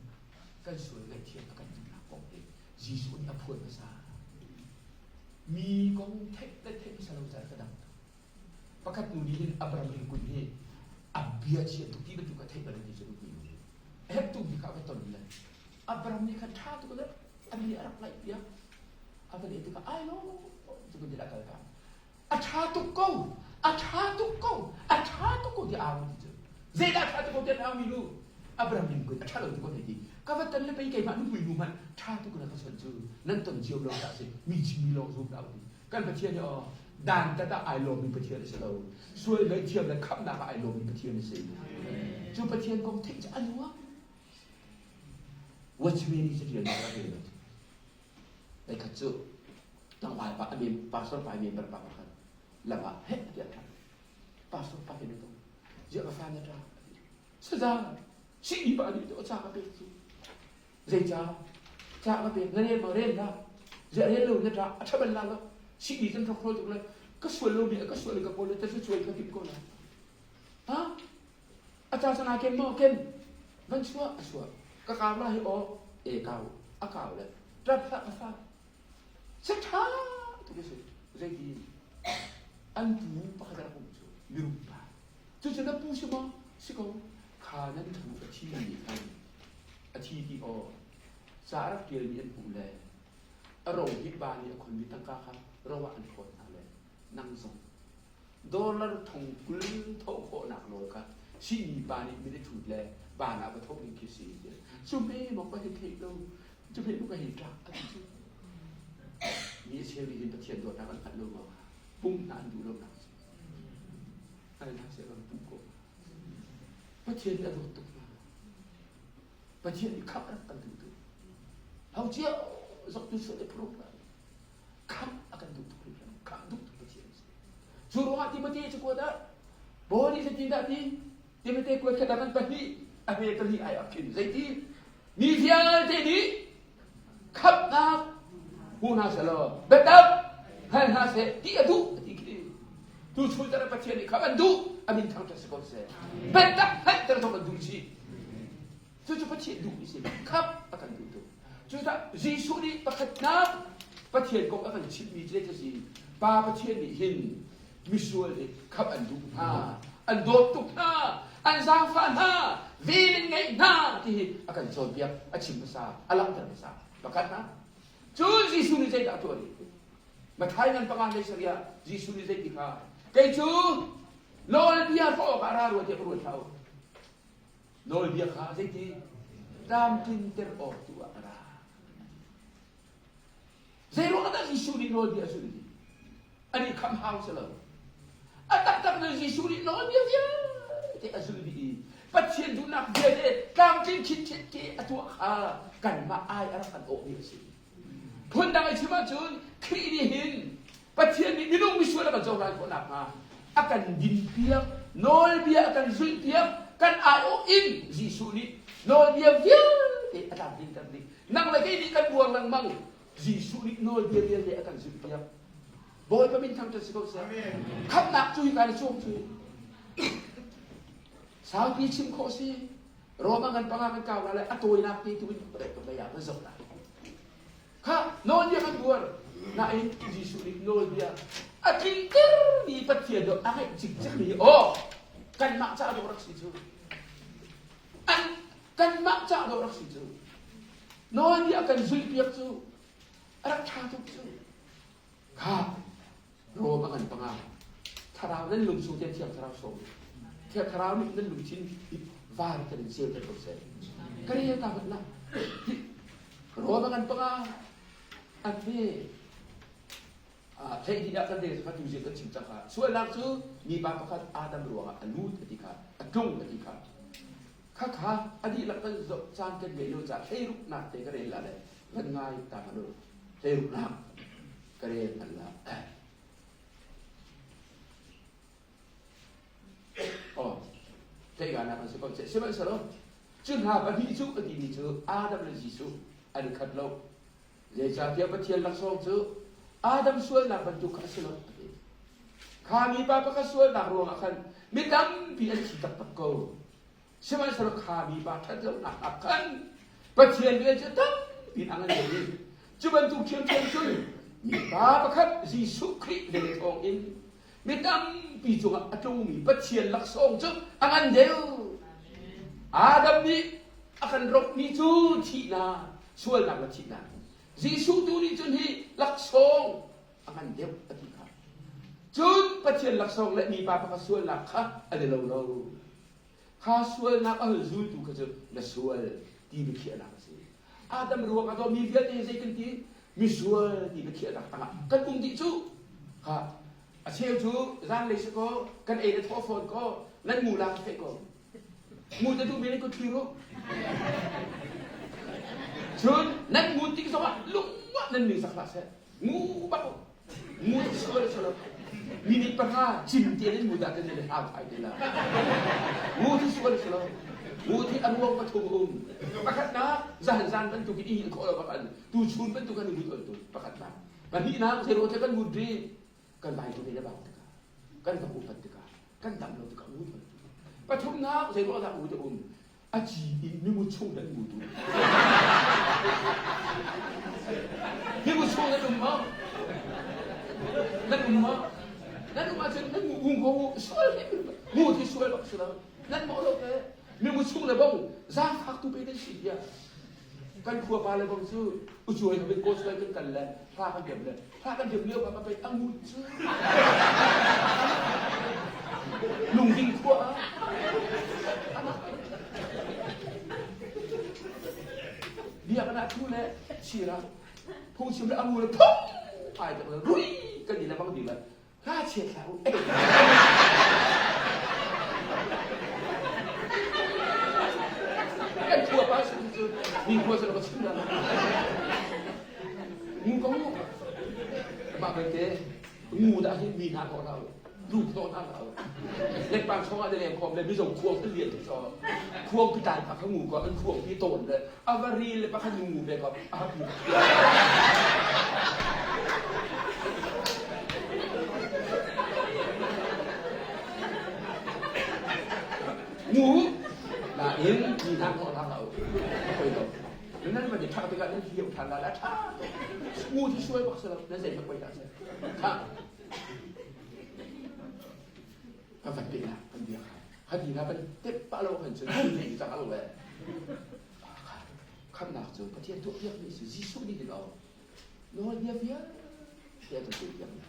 kan sual ngaihthiam a kan duhnak kong hi Jesuh nih a phuan hmasa. Mi kong theih le theih hmasa lo caan ka dang. Pakhat nu nih hin Abraham Lincoln hi a bia chia tuk ti bantuk ka theih bal ti cu nu nih. Hep tu hi kha va ton le Abraham nih khan ṭha tuk le a mi a rak ngaih piak. A va leh tikah ai lo cu kan a kal ka. A ṭha tuk ko, a ṭha tuk ko, a ṭha tuk ko tiah au ti cu. Zeidah a ṭha tuk ko tiah an aumi nu? Abraham Lincoln a ṭha lo tuk ko hei ti. Ka va ton le pei keimah nuhmui nu hmanh ṭha tuk na ka chawnh cu nan ton cio lo dah si mi chimmi lawng zum dah ti. Kan Pathian hi aw dan tat ah ai lawmmi Pathian a si lo. Sual ngaihthiam le khamhnak ah ai lawmmi Pathian a si. Cu Pathian kong theih cu a nuam. Watchman nih caṭial rak rel lo. Voikhat cu tlangval pa a mem pastor pa member pa pakhat lam ah heh tiah a ṭap. Pastor pa he na tong. Ziah ka fa na ṭap? Saza sihni pa nih ca ka pek cu. Zeicah? Ca ka pek na rel maw rel hlah. Ziah rel lo na ṭah a ṭha bal la lo. Sihni kan hrokhrol tuk le ka sual lo mi ka sual ka kawl le ta cu cuai ka timh ko la. Ha? A ca sana ken maw ken? Van chuah a chuah. Ka kau la hi aw e kau a kau le ṭap hlah ka fa. Sa ṭha tuk a si. Zeiti an pu pakhat a rak um cu mirum pa. Cucu na pu si maw? Si ko. Kha nan pu a thi nih khan a thi ti aw ca a rak ṭialmi an hmuh le a ro hi pa nih a khonmi tangka kha ro ah an hlawt hna le nang zong Dollar thong 20 thawh khawhnak nawl kha sihni pa nih min a thut le van ah va thawh ding khi si ti. Cu hme maw ka hei theih lo, cu hme maw ka hei ṭah a ti cu. Mi a cheu nih hin Pathian dawtnak an hngalh lo ruangah pum hna an duh lonak a si. Hngal hna seh kan pum ko. Pathian nih a dawt tuk hna. Pathian nih khamh rak kan duh tuk. Ho cio zok tu sual i phuruk hna. Khamh a kan duh tuk hringhran. Khamh duh tuk Pathian a si. Cu ruangah Timote cu kuat ah Paul nih zeitindah ti? Timote kuat kha dang an pahnih a hme pali ai ap khin zeiti? Mi vialte nih khamhnak hmu hna selaw biatak hngal hna seh ti a duh a ti khi. Tu chun tar Pathian nih khamh an duh a min thangṭhat si ko seh. Biatak hngalhter zong an duh chih. Cucu Pathian duhmi si. Khamh a kan duh tuk. Cucaah Jesuh nih pakhatnak Pathian kong a kan chimhmi cu zeitin si? Pa Pathian nih hin misual nih khamh an duh hna, an dawt tuk hna, an zaangfah hna, vel in ngeih hna ti hi a kan cawnpiak, a chim hmasa, a langhter hmasa. Pakhatnak. Cun Jesuh nih zeidah a tuah rih? Matthai ngan panga hlei sarih ah Jesuh nih zeiti kha kei cu nawlbia hrawh awkah ra rua tiah ka ruat hlah u. Nawlbia kha zeiti tlamtlinter awk tu ah a ra. Zeiruang dah Jesuh nih nawlbia a zulh ti? Ani khamh hau si lo. A taktak na Jesuh nih nawlbia vialte a zulh dih i Pathian duhnak vialte tlamtling chinchin ke a tuah kha kanmah ai a rak kan awhmi a si. Phundang i chim ahcun Khrih nih hin Pathian nih minung misual a kan cohlan khawh nakhnga a kan dinpiak, nawlbia a kan zulhpiak, kan aiawh in Jesuh nih nawlbia vialte a tlamtlinter dih. Nang le kei nih kan buar lengmang. Jesuh nih nawlbia vialte a kan zulhpiak. Bawipa min thangṭhat si ko seh. Khamhnak cu hika ni cawng cu saupi chim khawh si. Roma ngan panga kan kau la le a tawinak te tu in ka ya kan zoh lai. Kha nawlbia kan buar. Nain Jesuh nih nawlbia a tlintermi Pathian dawt a ngeih cikcekmi aw kanmah ca dawh rak si cu. An kanmah ca dawh rak si cu. Nawlbia kan zulhpiak cu a rak ṭha tuk cu. Kha Rom a ngan panga. Thlarau nan lung chung te Thiang Thlarau sawm. Thiang Thlarau nih nan lungthin var kan in ceuter ko seh. Ka rel ta hmanh lah. Rom a ngan panga. An me theih dih ah kan rel kha tu zing kan chim cang kha. Sualnak cu mipa pakhat Adam ruangah a lut a ti kha, a tlung a ti kha. Khakha a dihlak kan zoh caan kan ngeih lo caah hleiruknak te ka rel la le van ngai ta hmanh u. Hleiruknak ka rel hmanh la. Oh, theihganak an si ko. Sihmanhsehlaw cu hna pahnih cu a timi cu Adam le Jesuh an i khat lo. Zeicahtiah Pathian laksawng cu Adam sualnak bantuk kha a si lo a ti. Kha mipa pakhat sualnak ruangah khan mi tampi an thi taktak ko. Sihmanhsehlaw kha mipa ṭhat lonak ah khan Pathian vel cu tampi a ngan deuh i cu bantuk ṭhiamṭhiam cun mipa pakhat Jesuh Khrih vel thawngin mi tampi cungah a tlungmi Pathian laksawng cu a ngan deuh. Adam nih a kan rohmi cu thihnak, sualnak le thihnak. Jesuh tu nih cun hi laksawng a ngan deuh a ti kha. Cun Pathian laksawng le mipa pakhat sualnak kha an i lo lo. Kha sualnak a hun zultu kha cu na sual ti biakhiahnak a si. Adam ruang ah mi vialte zei kan ti? Misual ti biakhiahnak tangah kan um dih cu. Kha a cheu cu zanlei si kaw kan ei le thaw fawn kaw nan mu la ka theih ko. Mu te duhmi nan kut thlir u. Cun nan ngun tik zongah lungmah nan ningzak hlah seh. Ngu bak u. Ngu sual sual minute pahra cim te in mu dah kan i hau thai te la. Ngu thi sual sual ngu thi a ruang pathum um. Pakhatnak zan zan bantuk in i hil khawh lo bak an tu chun bantuk an i ngut ol tu pakhatnak. Pahnihnak zero te kan ngut ri kan vai tu ne bang tikah kan va upat tikah kan dam lo tikah ngut ol tu. Pathumnak zeiruang dah ngu te um a ci in mimu chung nan mu tu mimu chung nan um maw nan um maw nan um ahcun nan mu ung ko sual he mu thi sual bak si lo nan mawh lo te mimu chung le bong zaangfak tu pe nan si bia kan khua pa le bong cu ucuai kan ko suai kan kal le hla kan dem le hla kan dem lio pa ka pe angu cu lungding khua bia kan ah thu le chira phungchim le angu le phung ai tak le rui kan ni le bang ding le hla chiat hlah u kan khua pa sin cu mi khua cu ka chim la ngu ko mah belte ngu dah hi mi hna ko hlah u lu ko hna hlah u lekpang chong ah le leng khom le mizo khuang an lian tuk so khuang pi tan pa kha ngu ko an khuang pi tawn le avari le pakhat nu ngu ve ko a hap mu ngu nain mi hna ko hlah u koi lo nan van i ṭhak tikah nan hiam ṭhan la la ṭha ngu thi sual bak si lo nan zei koi dah si kha ka van pe la kan bia kha hadi na ban tep pa lo kan cun ni cang lo le khamnak cu Pathian tuah piak mi si Jesuh nih hin o nawl bia vialte a kan tuah piak mi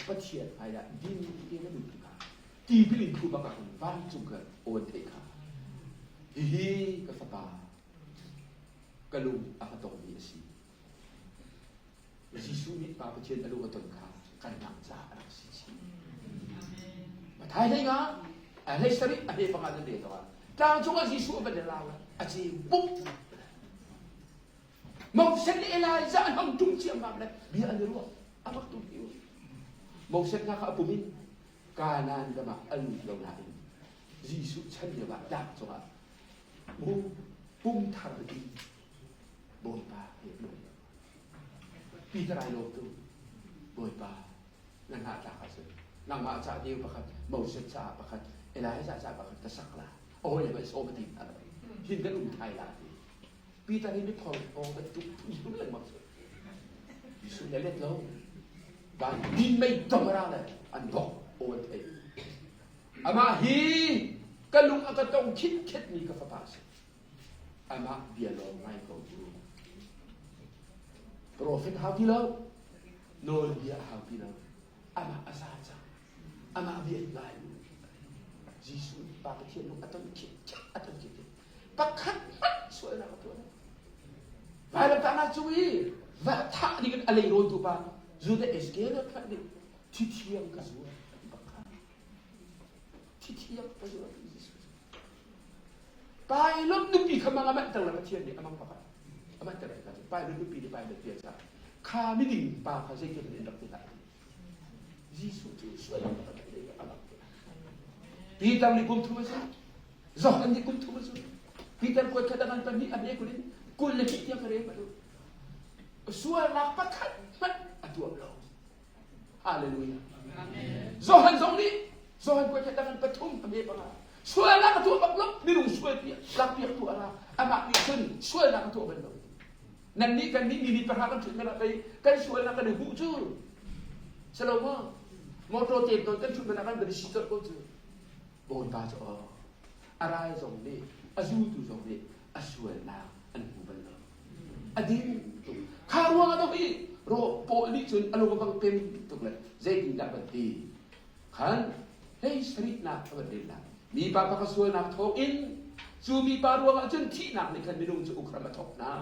Pathian hmai ah din te na lut tikah tipil in thu bak ah vancung ka awn theih kha hihi ka fapa ka lung a ka tongmi a si. Jesuh nih Pa Pathian a lung a ton kha kan nak caah a rak si chih. Mathai hlei nga, a hlei sarih, a hlei panga nan rel ah tlang cungah Jesuh a van i lau a ce buk. Moses le Elijah an hong ṭum ciammam le bia an i ruah a rak tum ti Moses hna kha a pum in Kanaan ram ah a lut lo nain Jesuh chan lio ah tlang cungah Pum thar in Bawipa he lung. Peter ai lawm tu. Bawipa na hna tlak ahcun nangmah ca deu pakhat, Moses caah pakhat, Elijah caah pakhat ka sak la. Awi le sawm ti hna lo. Hin kan um thai la ti. Peter hi mithor thawng bantuk phun lengmang cu. Jesuh le let lo. Van din mei dong ra le an bok aw an thei. Amah hi ka lung a ka tong khitkhetmi ka fapa a si. Amah bia lawng ngai ko u. Profet hau ti lo, nawlbia a hau ti lo. Amah a za cang. Amah bia in ngai u. Jesuh nih Pa Pathian lung a ton khitkhet a ton khitkhet. Pakhat hmanh sualnak a tuah lo. Vailamtahnak cung i va thah ding in a leirawntu pa Judas Iscariot hmanh nih thi thiang ka zuar thi thiang ka zuar Pilot nupi kha mang a manhter le Pathian nih a mang pakhat a manhter tikah cun Pilot nupi nih Pilot bia caah kha miding pa kha zeitin in rak ti hlah Jesuh cu sual pakhat a rak ti Peter nih kum thum a si Johan nih kum thum a si Peter kuat kha dang an pahnih a hne kul in 22 tiang ka rel sualnak pakhat hmanh a tuah lo Hallelujah. Johan zong nih Johan kuat tangan pathum a me panga sualnak a tuah bak lo minung sual piak lak piak tu ara amah nih cun sualnak a tuah bal lo nan nih kan nih mi pahra kan thut mana pei kan sualnak kan i huh cu selo maw motor te ton kan thut mana kan bari si ko cu bawipa cu aw a rai zong nih a zultu zong nih a sualnak an hmu bal lo a ding tuk kha ruang ah hi ro paul nih cun a lung a bang pem tuk le zeitindah kan ti? Khan hei sarihnak a van rel lai. Mipa pakhat sualnak thawngin cu mipa ruangah cun thihnak nih khan minung cu uk hram a thawk hna.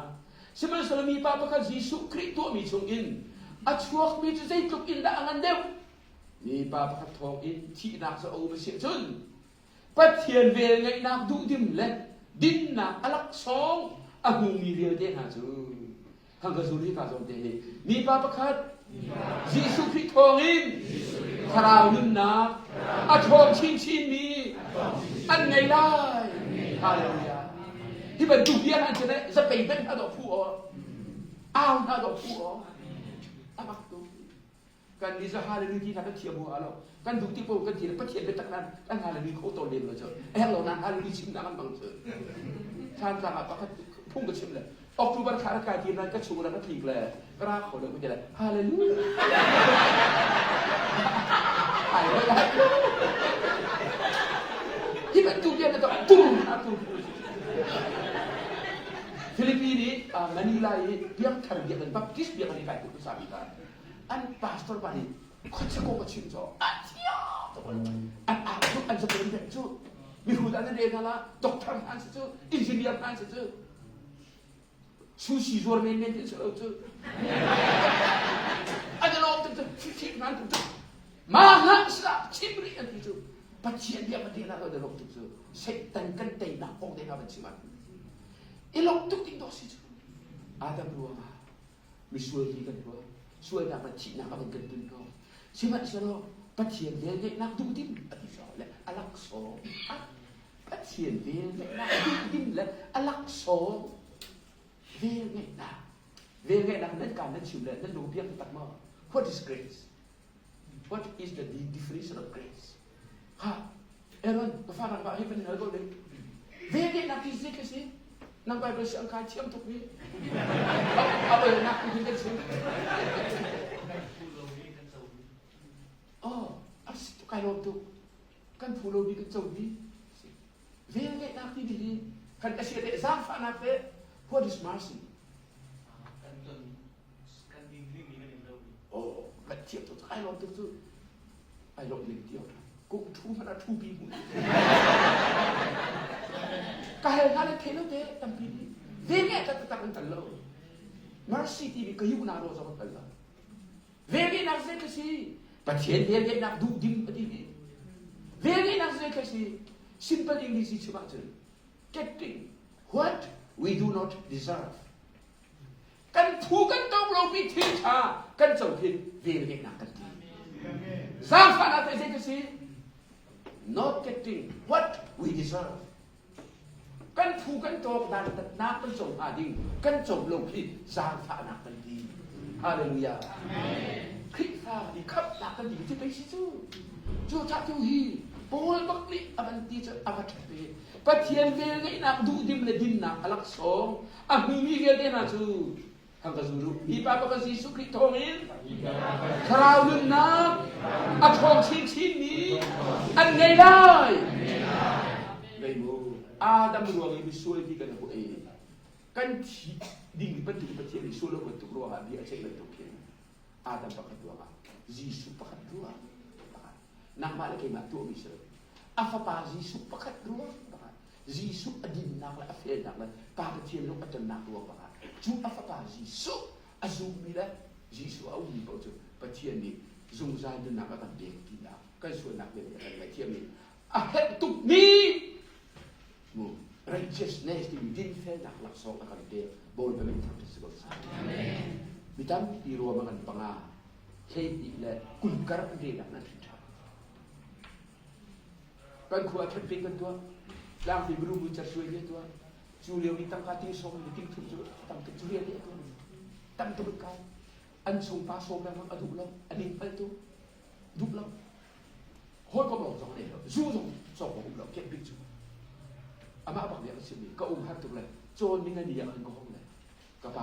Sihmanhsehlaw mipa pakhat Jesuh Khrih tuahmi chungin a chuakmi cu zeitluk in dah a ngan deuh? Mipa pakhat thawngin thihnak cu a um a si ahcun Pathian velngeihnak duhdim le dinnak a laksawng a hmumi vialte hna cu hang ka zul hi ka zawn te hi mipa pakhat Jesuh Khrih thawngin thlarau nunnak a ṭhawng chinchinmi an ngei lai. Hallelujah. Hi bantuk bia hna cun zapei hmanh hna dawh phu aw au hna dawh phu aw a bak tuk. Kan nih cu hallelujah ti hna kan thiam hua lo. Kan duh tik paoh kan ti Pathian biatak nan kan hallelujah kho tawn lem lo cu. A herh lo nan hallelujah chim nak an bang cu. Thantlang ah pakhat phung ka chim le October thla rak kai ti nan ka chung rak ka tlik le ka ra kho lo ka ti le hallelujah. Ai lai. Hi bantuk bia na tum na tum. Philippine i Manila i biakthar biakinn Baptist biakinn i kai tu sabi ka an pastor pa nih khuachia kong a chim cu a thiam tuk an au cu an zapen peng cu mihrut an rel hna la doctor hna an si cu engineer hna an si cu sushi zuar men men ti si lo cu an i lawm tuk cu thik hna an tuk cu ma hna sila chim rih an ti cu Pathian bia kan hna lo lawm tuk cu Satan kan teinak kong te hna van chim an i lawm tuk ding dawh si cu Adam ruangah misual ti kan ruah sualnak le thihnak a van kan tun ko sihmanhsehlaw Pathian velngeihnak duhdim a ti so le a laksawng Pathian velngeihnak duhdim le a laksawng velngeihnak velngeihnak nan kaan nan chim le nan lung piak tak maw what is grace what is the definition of grace ha Aaron ka fa nangmah hi van hal ko ding velngeihnak ti zik si nang Bible siang kai thiam tuk mi a oilnak tu hin kan chim oh a si tuk kai lawm tuk kan phu lo mi kan co mi velngeihnak ti hi kan ka sia te zaangfahnak te what is mercy kan ton kan ding mi kan in lo mi oh kan thiam tuk ai lawm tuk cu ai lawm ning tiang kum thu hmanh ah thu bi mu ka hel hna le thei lo te tampi ni ve nge tak tak an tal lo mercy ti mi ka yu na ro zong an tal lo ve nge nak ze ka si pathian ve nge nak duh ding ati ni ve nge nak ze ka si simple english chim ahcun getting what we do not deserve Kan phu kan tong lomi thil ṭha kan co khi velngeihnak kan ti. Zaangfahnak teh zei ka si? Not getting what we deserve. Kan phu kan tawk dantatnak kan co hnga ding kan co lo khi zaangfahnak kan ti. Hallelujah. Khrihfa i khamhnak kan ti cu pei si cu. Cu cah tu hi Paul bak nih a van ti cu a va ṭhat ve. Pathian velngeihnak duhdim le dinnak a laksawng a hmumi vialte hna cu hang ka zul u. Hi pa pakhat Jesuh Khrih thawngin thlarau nunnak a ṭhawng chinchinmi an ngei lai. Ngei mu. Adam ruang i misual ti kan hu ei. Kan thi ding bantuk Pathian nih sual lo bantuk ruangah bia a ceih bantuk khin Adam pakhat ruangah Jesuh pakhat ruang pakhat nangmah le keimah tuahmi si lo. A fapa Jesuh pakhat ruang pakhat Jesuh a dinnak le a felnak le Pa Pathian lung a tonnak ruang bakah cu a fapa Jesuh a zummi le Jesuh a ummi paoh cu Pathian nih zungzal nunnak a kan pek tinak kan sualnak vialte a kan ngaihthiam i a herh tukmi mu righteousness timi dinfelnak laksawng a kan pek Bawipa min thangṭhat si ko seh. Mi tampi ruam a kan panga 12 le 20 kar an relnak nan hrin ṭhan. Kan khua ah campaign kan tuah. Tlangpi mirum mu cersuai nih a tuah. Cu lio i tangka ting sawm le ting thum cu tam tuk cu rian nih a tuah. Tam tuk in kai. An chung pa sawm lengmang a duh lo. A ning hngal tu. Duh lo. Hawikom lawng zong nei lo. Zu zong cawk um lo. Camping cu. Amah bak nih a ka chimh ka um har tuk le cawn ning a ni ah khan ka hong le ka pa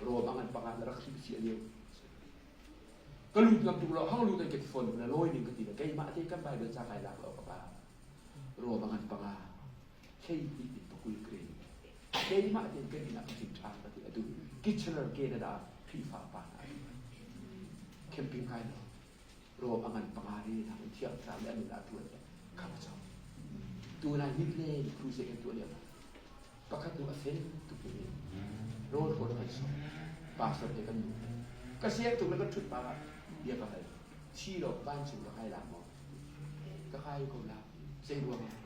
rawm a ngan panga na rak hrim si a lio. Ka lut ngam tuk lo hang lut an ka ti fawn na lawi ning ka ti le keimah te kan Bible ca kai lak lo ka pa rawm a ngan panga hlei ti in pakul green keimah te kan inn ah ka cin ṭhan ka ti atu Kitchener Canada Khrihfa pa hna camping kai lo. Rom a ngan panga ri nak in thiang thlarau le an nun ah ṭuan le kha ka cawk. Tu lai mit le crusade kan tuah lio pakhat nu a fel tuk mi rawl rawl kan sawm pastor he kan nu ka siang tuk le kan ṭhut pa ah bia ka hal thi lo vancung ka kai la maw ka kai ko la zei ruang ah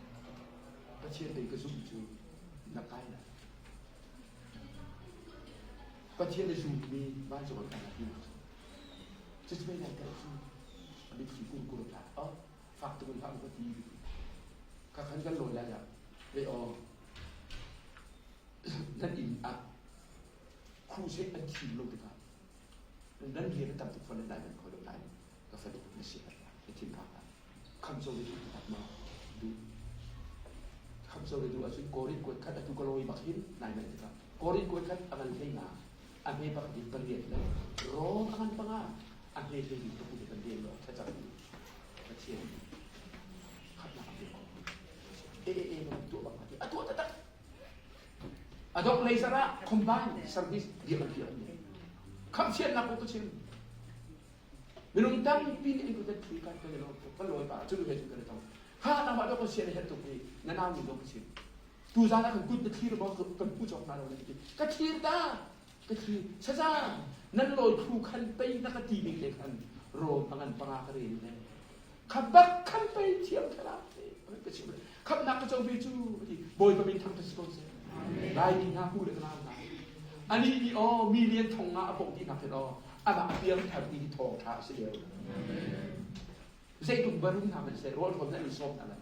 Pathian pei ka zumh cu na kai la Pathian na zummi vancung an kai la ti cucu mei lai kai cu a mitthli kurkur tla oh fak tuk in hlah ka ti ka khan kan lawi lai ah le aw nan inn ah crusade an thim lo tikah nan rian a tam tuk fon lai nan kho lo lai ka fanu na si na thin phak lai kham cho le duh tak ma duh kham cho le duh ahcun korin kuat khat atu ka lawi bak hin nai mai tikah korin kuat khat a ngan hlei nga a hme pakhat in pariat le rom a ngan panga a hme hlei tuk kan rel lo thlacam Pathian khatnak a pek e e e tuah bak a tuah taktak a dok lei zar ah combine service biak an piak ni khamchiatnak ko ka chim minung tampi nih an kutat thli kan kan lo kan lawi pa cu he kan tong ha na ma do ko sian he tuk ni na nau ni do ka chim tu zan ah kan kut na thlir ba kan pu chok na lo na ti ka thlir ta Ka thi saza nan lawi thu khan pei na ka ti ning le khan rom a ngan panga ka rel le kha bak khan pei thiam thlarau te ka chim khamnak ka co ve cu ti bawipa min thang si ko seh lai mi hna hu le ka nau hna ani ni aw million thong nga a pong ti nak hin aw amah a piang thar ti thawng tha a si leo zeitluk barum hna man seh rawl hom na in sawm hna la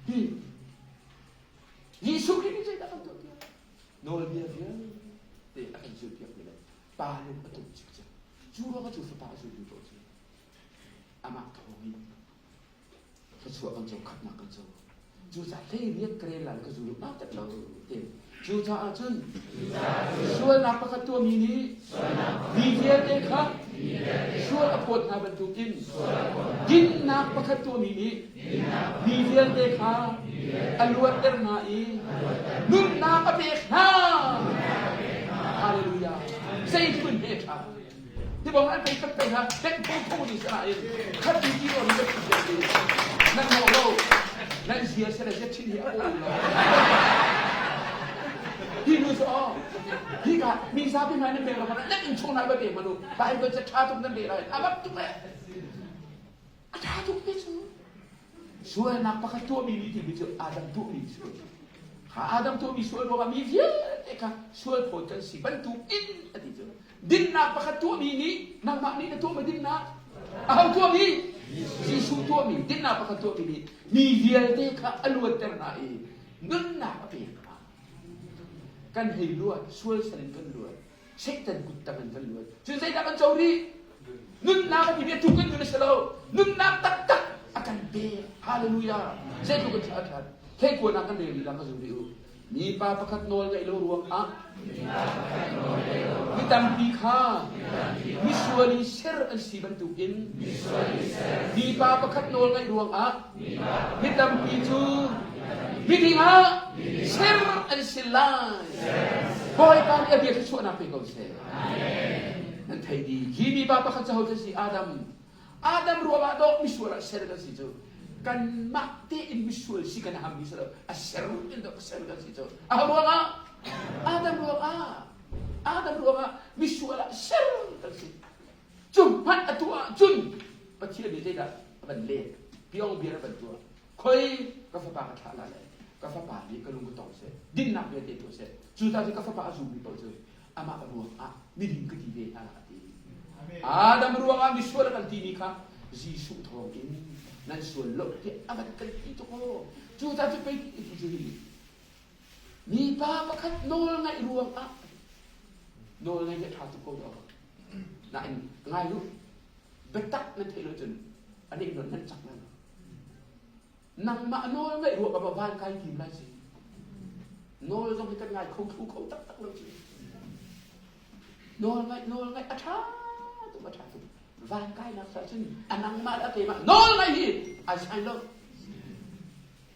Hi Jesuh Khrih nih zeidah kan tuah piak? Nawlbia vialte a kan zulhpiak mi le pa lung a tum cikcek. Cu ruangah cu fapa a zulmi paoh cu amah thawng in thluachuah kan co, khatnak kan co. Cucaah hleiriat ka rel lai ka zul ma tet lo te. Cucaah cun sualnak pakhat tuahmi nih mi vialte kha sual a phawt hna bantukin dinnak pakhat tuahmi nih mi vialte kha a luatter hna i nunnak a pek hna. Hallelujah. Zeitluk in he ṭha. Hi bang an pei khat pei ha tek phu phu ni sa in khat ti ti ro ni ka thi nan mo lo nan zia se le zia chin hi a um lo hi nu so hi ka mi zapi mai nan bel lo nan in chung lai ba pe manu bible cha tha tuk nan be lai a bak tuk le a tha tuk te cu Sualnak pakhat tuahmi nih timi cu Adam tuahmi a si. Kha Adam tuahmi sual ruangah mi vialte kha sual phawt kan si bantuk in a ti cu. Dinnak pakhat tuahmi nih nangmah nih na tuahmi dinnak aho tuahmi? Jesuh tuahmi dinnak pakhat tuahmi nih mi vialte kha a luatter hna i nunnak a pek hna. Kan hei luat, sual sal in kan luat. Satan kut tang in kan luat. Cun zeidah kan co rih? Nunnak a timi tu kan nun a si lo. Nunnak taktak a kan pek. Hallelujah. Zeitluk in a ṭhat. Theikuanak kan rel rih ka zum rih u. Mipa pakhat nawl ngaih lo ruangah mi tampi kha misual in ser an si bantukin mipa pakhat nawl ngaih ruangah mi tampi cu miding ah ser an si lai. Bawipa nih a bia thluachuahnak pe ko seh. Nan thei dih. Hi mipa pakhat cu hodah si? Adam. Adam ruangah dawh misual ah ser kan si cu. Kanmah tein misual si kan ham mi si lo. A ser in dawh ser kan si cu. A ruangah? Adam ruangah. Adam ruangah misual ah ser kan si. Cu hmanh a tuah ahcun Pathian nih zeidah a van leh? Piong bia a van tuah. Khoi ka fapa ka thlah lai ka fapa nih ka lung ka tong seh dinnak vialte tuah seh cucaah cun ka fapa a zummi paoh cu amah ruang ah miding ka ti ve hna a ti Adam ruangah misual a kan timi kha Jesuh thawng in nan sual lo tiah a van kan ti tuk aw cucaah cu pei ti cu hi mipa pakhat nawl ngaih ruangah nawl ngaih hi a ṭha tuk ko dawh nain ngai u biatak nan theih lo cun a nih non nan cak lai lo nangmah nawl ngaih ruah ka van kai tim lai si nawl zong hi kan ngai kho thlu kho taktak lo ci nawl ngaih nawl ngaih a ṭha tuk a ṭha tuk van kai nak sa cun a nangmah le a keimah nawl ngaih hi ai sai lo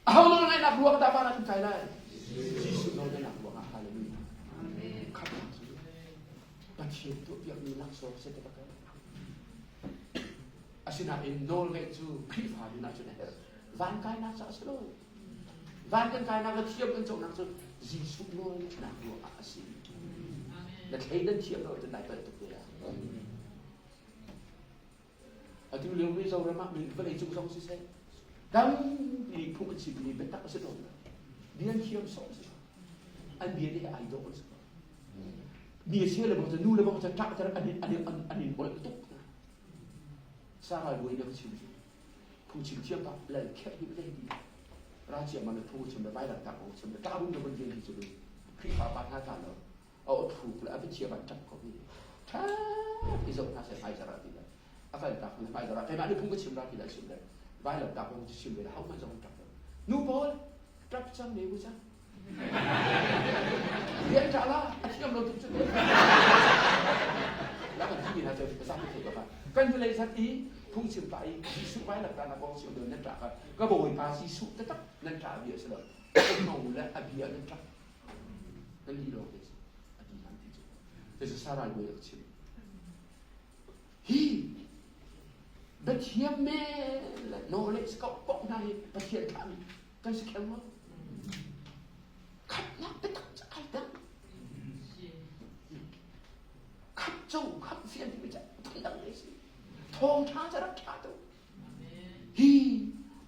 aho nawl ngaihnak ruang dah van ah kan kai lai Jesuh nawl ngaihnak ruang ah hallelujah khat Pathian tuahpiakmi laksawng si te bak. Asinain nawl ngeih cu Khrihfa nun ahcun a herh. Van kainak caah a si lo. Van kan kainak le thiam kan conak cu Jesuh nawl ngeihnak ruangah a si. Na thleidan thiam lo ahcun nai palh tuk te lai. Atu lio Mizoram ah vawlei cung zong siseh, tampi phung an chimmi biatak a si tawn lo. Bia an thiam sawh a si. An bia nih ai dawh an si. Mi a sia le bang cu nu le bang cu ṭah ter an an an an in holh tuk. Sarai buai na ka chim cu. Phungchim thiam pa lal kherh hi zei ti. Ra chia man phung chim le vailam tak kong chim le ṭah bung na vun rian ti cu Khrihfa pa hna ta lo. A aw thluk le a biachia van ṭap ko hi. Ṭha i zoh hna seh hmaizarh ah ti le a kal tak le hmaizarh ah keimah nih phung ka chim ra ti le chim le vailam tak kong cu chim ve le ho hmanh zong an ṭap lo. Nu pawl ṭap cang ne u cang. Rian ṭah la a thiam lo tuk cu. La kan thi hna cu zapi thei ka kan hnulei zat i phungchim pah i Jesuh vailam tahnak kong chim nan ṭah kha ka bawipa Jesuh taktak nan ṭah bia a si lo. Ka le a bia nan ṭap. Nan lih lawng te a ti hlan ti cu. Cu Sarai bawi a chim. Hi biathiam men le knowledge kok pok hna hi Pathian thlahmi kan si kheng maw? Khamhnak biatak cu ai dang. Khamh co, khamh fian timi cu phundang te si. Thawngṭha cu rak ṭha tuk. Hi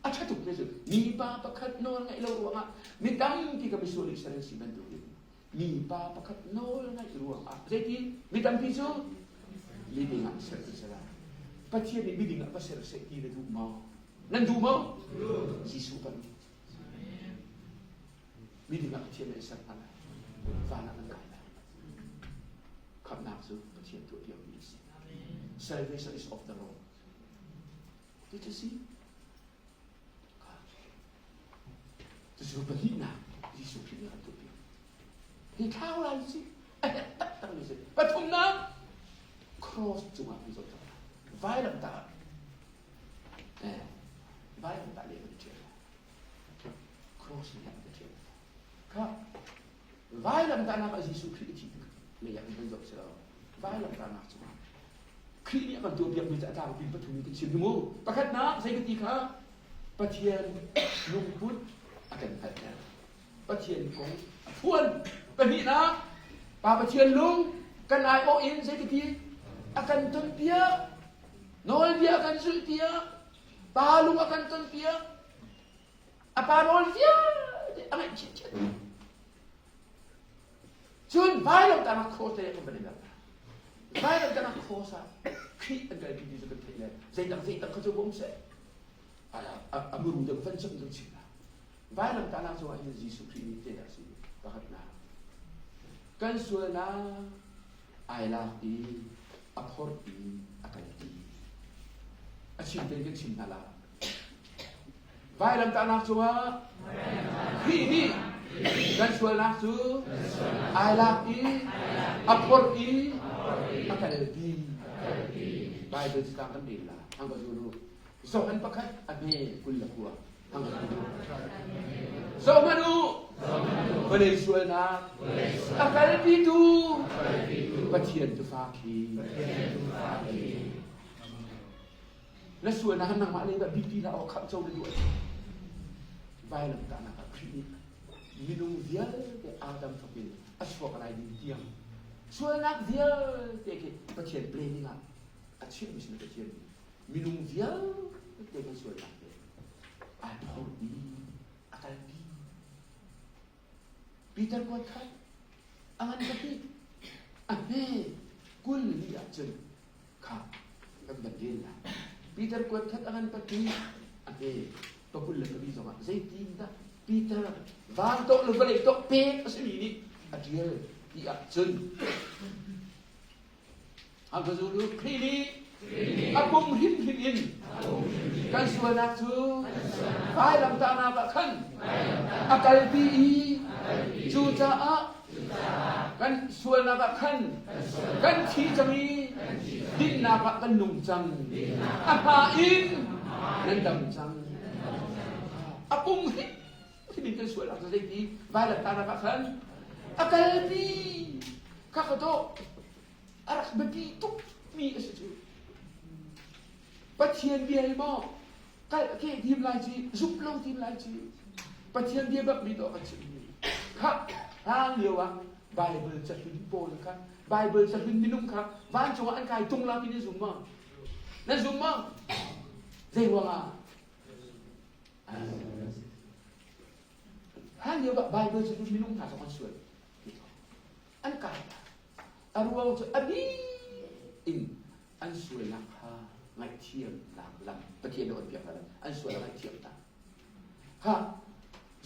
a ṭha tuk mi cu mipa pakhat nawl ngaih lo ruangah mi tampi ka misual Israel si bantukin mipa pakhat nawl ngaih ruangah zeitin mi tampi cu miding ah ser an si lai. Pathian nih miding ah va ser seh ti na duh maw? Nan duh maw? Jesuh kan miding ah Pathian nih ser hna lai. Van ah nan kai lai. Khamhnak cu Pathian tuah piakmi a si. Salvation is of the Lord. Did you see? Cucu pahnihnak Jesuh Khrih nih a kan tuahpiak. Hi thlau lai si a herh taktakmi si. Pathumnak cross cungah kan zoh cang. Vailamtah eh vailamtah leh kan ṭhial. Cross nih a kan ṭhial. Kha vailamtahnak ah Jesuh Khrih a thi tik lei ah kan zoh si lo. Vailamtahnak cungah Khrih nih a kan tuahpiakmi cu a tlangpi pathum in kan chim hi mu. Pakhatnak zei ka ti kha Pathian lungput a kan hngalhter. Pathian kong a phuan. Pahnihnak Pa Pathian lung kan aiawh in zei ka ti a kan tonpiak. Nawlbia a kan zulhpiak. Pa lung a kan tonpiak. A pa rawl vialte a ngeih chinchin. Cun vailamtahnak cross lei ah kan van i mer hna. Vailamtahnak cross ah Khrih an kalpi ti cu kan theih le zeidang zeidang kha cu bawm seh. A muru deuh van cem kan chim hna. Vailamtahnak cungah hin Jesuh Khrih nih zeidah a si? Pakhatnak. Kan sualnak ai lak i a phorh i a kalpi. A chim tein kan chim hna lai. Vailamtahnak cungah Khrih nih kan sualnak cu ai lak i a phorh i a kalpi. Bible citang kan rel la. Hang ka zul u. Zohan pakhat a hme 29. Hang ka zul u. Zohhmanh u. Vawlei sualnak a kalpitu Pathian tufa khi. Na sualnak ah nangmah lei dah bipi hlah awk khamh co na duh Vailamtahnak ah Khrih nih minung vialte Adam thawk in a chuak lai ding tiang sualnak vialte khi Pathian planning ah a chimmi sin Pathian nih minung vialte kan sualnak te ai phorh i a kalpi. Peter kuat kha a ngan ka ti a hme 24 ah cun kha kan van rel lai. Peter kuat khat a ngan pati a hme pa 24 zongah zeitin dah Peter van tawh le vawlei tawh pek a simi nih a ṭial ti ah cun Ang ka zulu Khrih nih a pum hrimhrim in kan sualnak cu vailamtahnak ah khan a kalpi i cucaah kan sualnak ah khan kan thi cang i dinnak ah kan nung cang. A hma in nan dam cang. A pum hrimhrim in kan sualnak cu zeiti vailamtahnak ah khan a kalpi kha ka dawh a rak biapi tukmi a si cu. Pathian bia hi maw kal ke dim lai ci zumh lo dim lai ci Pathian bia bak mi dawh kan chim mi kha hlan lio ah Bible cahlun pawl kha Bible cahlun minung kha vancung ah an kai tung la ti na zum maw na zum maw zei ruangah hlan lio ah Bible cahlun minung hna zong an sual an kai a ruang cu a bik in an sualnak kha ngaihthiamnak lam Pathian nih a onpiak hna an sual a ngaihthiam hna. Kha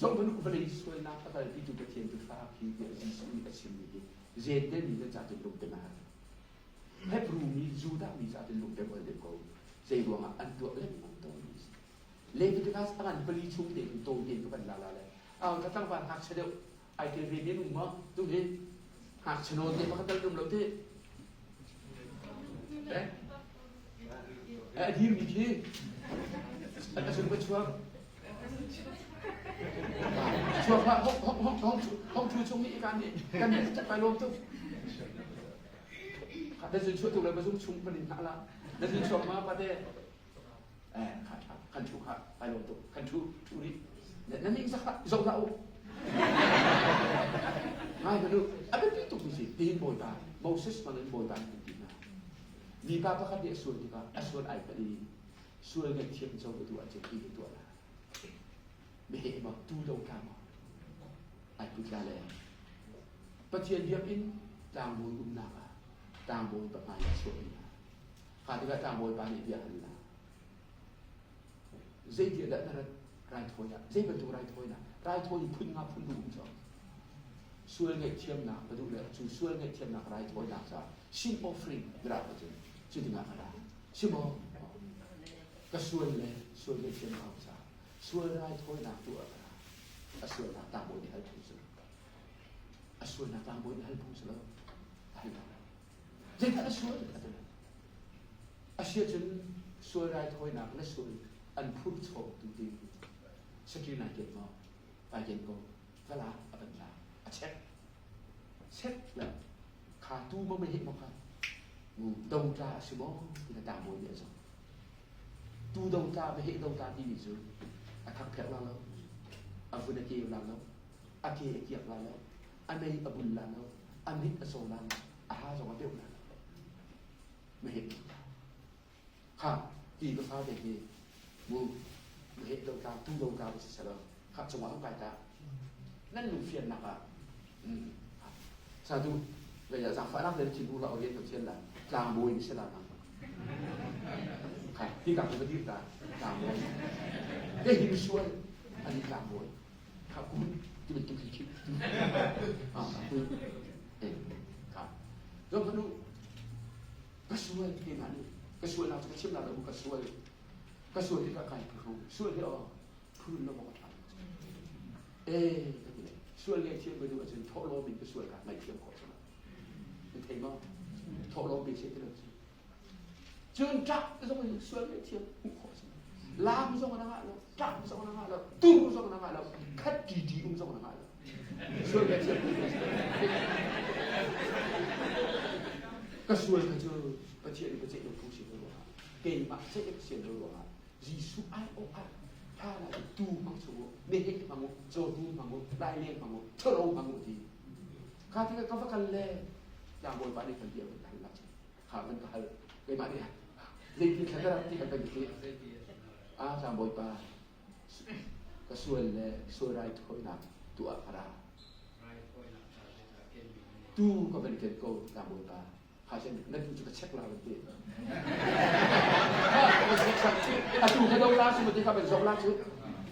zong bantuk vawlei sualnak a kalpitu Pathian tufa khi tiah Jesuh nih a chimmi hi Jentail mi nan ca cun lungtem a har. Hebrew mi Judah mi ca cun lungtem ol deuh ko. Zei ruangah an tuah lengmang tawn mi si. Leviticus a ngan pali chung te in tawi tein ka van la la le au tlangval ngakchia deuh ai tel ve mi an um maw tu hi ngakchia nawn te pakhat tal um lo ti eh a dir mi khi a sung ka chuak chuak hlah hong hong hong hong hong thu chung nih kan nih kan nih cak kai lawm tuk na zun chuah tu le ba zung chung pan in hna la na zun chuak ma pa te eh kha tha kan thu kha kai lawm tuk kan thu thu rih na ning zak hlah zoh hlah u ngai hmanh u a biapi tuk mi si tiin bawipa Moses hmang in bawipa an ti hna mipa pakhat nih a sual tikah a sual ai palh i sual ngaihthiam co ka duh ahcun hi hi tuah la meheh ma tu do tla ma ai put la le Pathian biakinn tlangbawi umnak ah tlangbawi pa hmai ah chuah mi Kha tikah tlangbawi pa nih bia hal la. Zeitiah dah na rat raithawi ah? Zei bantuk raithawinak? Raithawi phun nga phun um cu. Sual ngaihthiamnak ka duh le cu sual ngaihthiamnak raithawinak caah sin offering na rak cun cu dingah ka ra. Si maw? Ka sual le sual ngaihthiamnak caah sual raithawinak tuah ka ra. A sualnak tlangbawi nih hal phung si lo. A sualnak tlangbawi nih hal phung si lo. A hal lo. Zeidah na sual? A ti. A si ahcun sual raithawinak na sual an phur chawmtu ding sakir nai ken maw? Kai ken ko. Va la, a van la. A check. Check le kha tu ma meheh maw kha? Do tla a si maw? Ti kha tlangbawi nih a zoh. Tu do tla, meheh do tla timi cu a thakpherh la lo, a vun a keu la lo, a ke a kiak la lo, a mei a bul la lo, a mit a caw la lo, a ha zong a deuh la lo. Meheh kha ti ka fa te hi mu meheh do tla tu do tla si selo kha cungah an kai ta nan lung fiannak ah satu vei ah zaangfahnak te thin ula orient kan thian la tlangbawi ni sela nang kha ti ka ka dir ta tlangbawi te hi misual ani tlangbawi kha kun ti bantuk hi khi ah kun kha zong hanu ka sual te na nih ka sual nak cu ka chim la lo ka sual ka sual hi ka kai phu sual hi o phun lo ka tha eh ka ti sual ngai thiam ka duh ahcun thawh lawm in ka sual ka ngai thiam khawh cang na thei maw thawh lawm pe se ti lo Cun ṭah zong in sual ngaihthiam hmuh khawh a si. Laam zong na ngah lo, ṭah zong na ngah lo, tur zong na ngah lo, khat ṭiṭi um zong na ngah lo. Sual ngaihthiam hmuh khawh a si. Ka sual kha cu Pathian nih ka ceih lo phung si lo ruangah, keimah ceih ka sian lo ruangah Jesuh aiawh ah hlan ah tu hmang chung u, meheh hmang u, cawtu hmang u, laileng hmang u, ṭhalo hmang u ti. Kha tikah ka va kal le tlangbawi pa nih kan bia kan hal la kha kan ka hal keimah nih zeitin thla ka rak ti kan kan ti a tlangbawi pa ka sual le sual raithawinak tuah ka ra tu ka van ken ko tlangbawi pa kha cun na tu cu ka check la van ti atu ka do la su ti kha ban zok la cu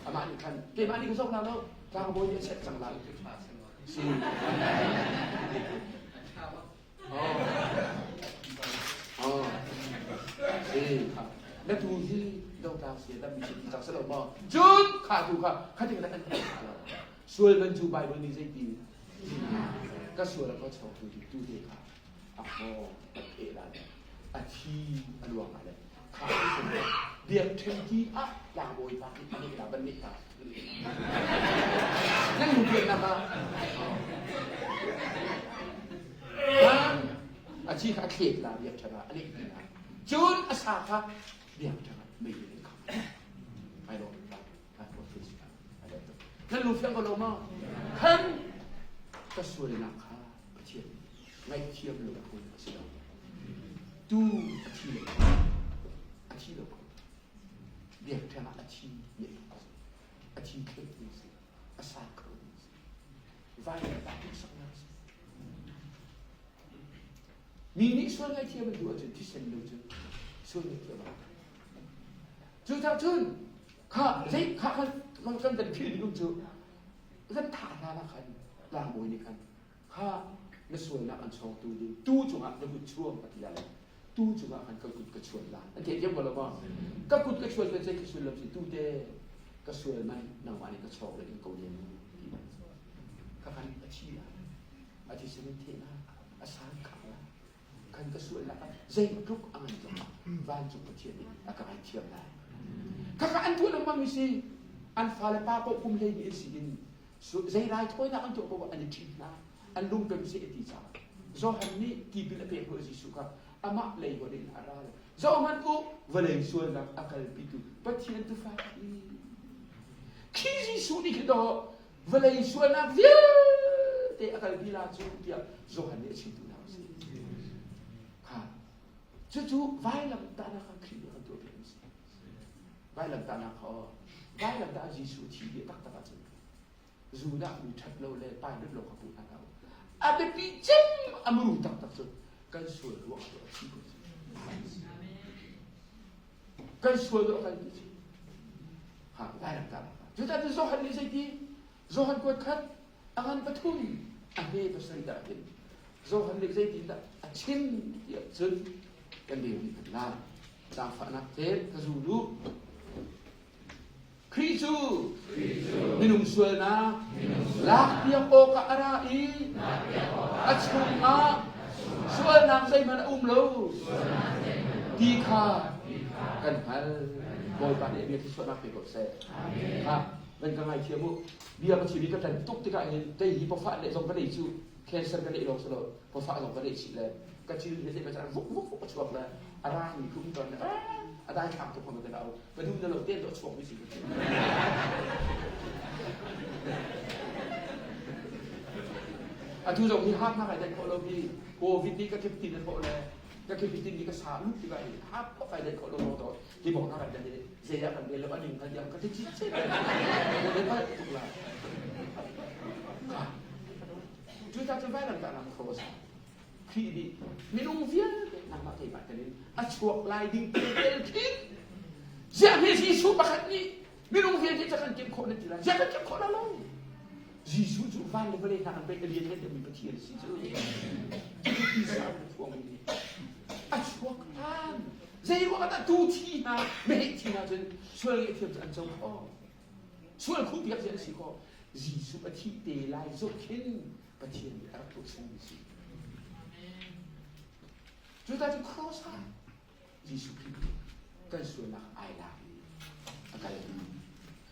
amah nih khan keimah nih ka zok la lo tlangbawi nih a check cang la si Na tu hi dotlang si lam mi si ti cak si lo maw? Cun kha tu kha kha ting an theih lo. Sual man cu Bible nih zeiti ka sual a ka chawk tu tu te kha a haw a pheh la le a thi a luang la le kha biakṭhen ki ah tlangbawi pa nih a nih la ban nih ta nan lungpiannak ah a ci kha a thlet la biakṭhen ah a leh ti la cun a sa kha Biakṭheng ah mei in an khangh. Ai lawm tak. Nan lung fiang ko lo maw? Khan ka sualnak kha Pathian ngaihthiam lo phung a si lo. Tu a thi lo. A thi lo ko. Biakṭheng ah a thi mi a thi thlet mi si. A sa kho mi si. Vailamtah hmuhsaknak a si. Mi nih sual ngaihthiam an duh ahcun thisen lo cun sual ngaihthiam a Cucaah cun kha zei kha khan kan kan philh ding cu kan thah hna lah khan tlangbawi nih khan kha na sualnak an chawngtu ding tu cungah na kut chuang a ti lai tu cungah khan ka kut ka chuan lai an theih thiam ko lo maw ka kut ka chuan kan zei ka sullam si tu te ka sual man nangmah nih ka chawng le in ko ne mu ti kha khan a thi lai a thisen in theh lai a sang kha lai kan ka sualnak ah zeitluk a ngan zongah vancung Pathian nih a ka ngaihthiam lai. Khakha an tuah lengmang mi si an fale pa paoh kum hlei an si in zei raithawinak an tuah paoh an i ṭhit hna an lungpem seh ti caah Johan nih tipil a pek hnu Jesuh kha amah lei hon in a ra zohhmanh u vawlei sualnak a kalpitu Pathian tufa khi Jesuh nih khi dawh vawlei sualnak vialte a kalpi la cu tiah Johan nih a chimtu hna a si. Kha cucu vailamtahnak kha Khrih nih a kan tuahpiak mi si. Vailamtahnak kha vailamtah Jesuh thi bia taktak ahcun Judah mi ṭhat lo le pilot lo kha pu hna hlah u. A biapi cem a muru taktak cu kan sual ruang ah a thi ko si. Kan sual ruang kan ti. Ha vailamtahnak kha. Cucaah cun Johan nih zeiti? Johan kuat khat a ngan pathum a hme pasarih dah hin Johan nih zeitindah a chim tiah cun kan rel rih hmanh lai. Zaangfahnak te ka zul u. Khrih cu minung sualnak lakpiak awkah a ra i a chungah sualnak zeihmanh a um lo ti kha kan hngalh. Bawipa nih a bia thluachuahnak pe ko seh. Ha, nan ka ngaithiam u. Bia ka chim i ka ṭan tuk tikah hin kei hi pawfah leh zong ka nei cu cancer ka neih lawng si lo pawfah zong ka neih chih le ka cil hi ka caan vuk vuk vuk a chuak le a rang mi khum ton le a dai thlang tuk ka lo ka dum na lo ten to chuak mi si atu zong hi hak na kai dai khawh lo hi covid ni ka kip tin na khawh le ka kip tin ni ka sa lut tikah hi hak kai dai khawh lo to hi bong na kan dan zei ah kan rel lo aning kan yang ka ti chi chi le pa tuk la cu ta cu vailam ta nak cross Khrih nih minung vialte nangmah keimah telin a chuak lai ding tel khin ziah hi Jesuh pakhat nih minung vialte ca kan timh khawh na ti lai ziah kan timh khawh la lo Jesuh cu van le vawlei hna kan pek a lian ngan mi Pathian si cu tisa phuang mi a chuak hlan Zei ruangah dah tuu thi hna meheh thi hna cun sual ngaihthiam cu an co khawh? Sual khuhpiak cu an si khawh. Jesuh a thih te lai zoh khin Pathian nih a rak tuah chungmi si. Cuta cu cross ah Jesuh Khrih kan sualnak ai lak i a kalpi.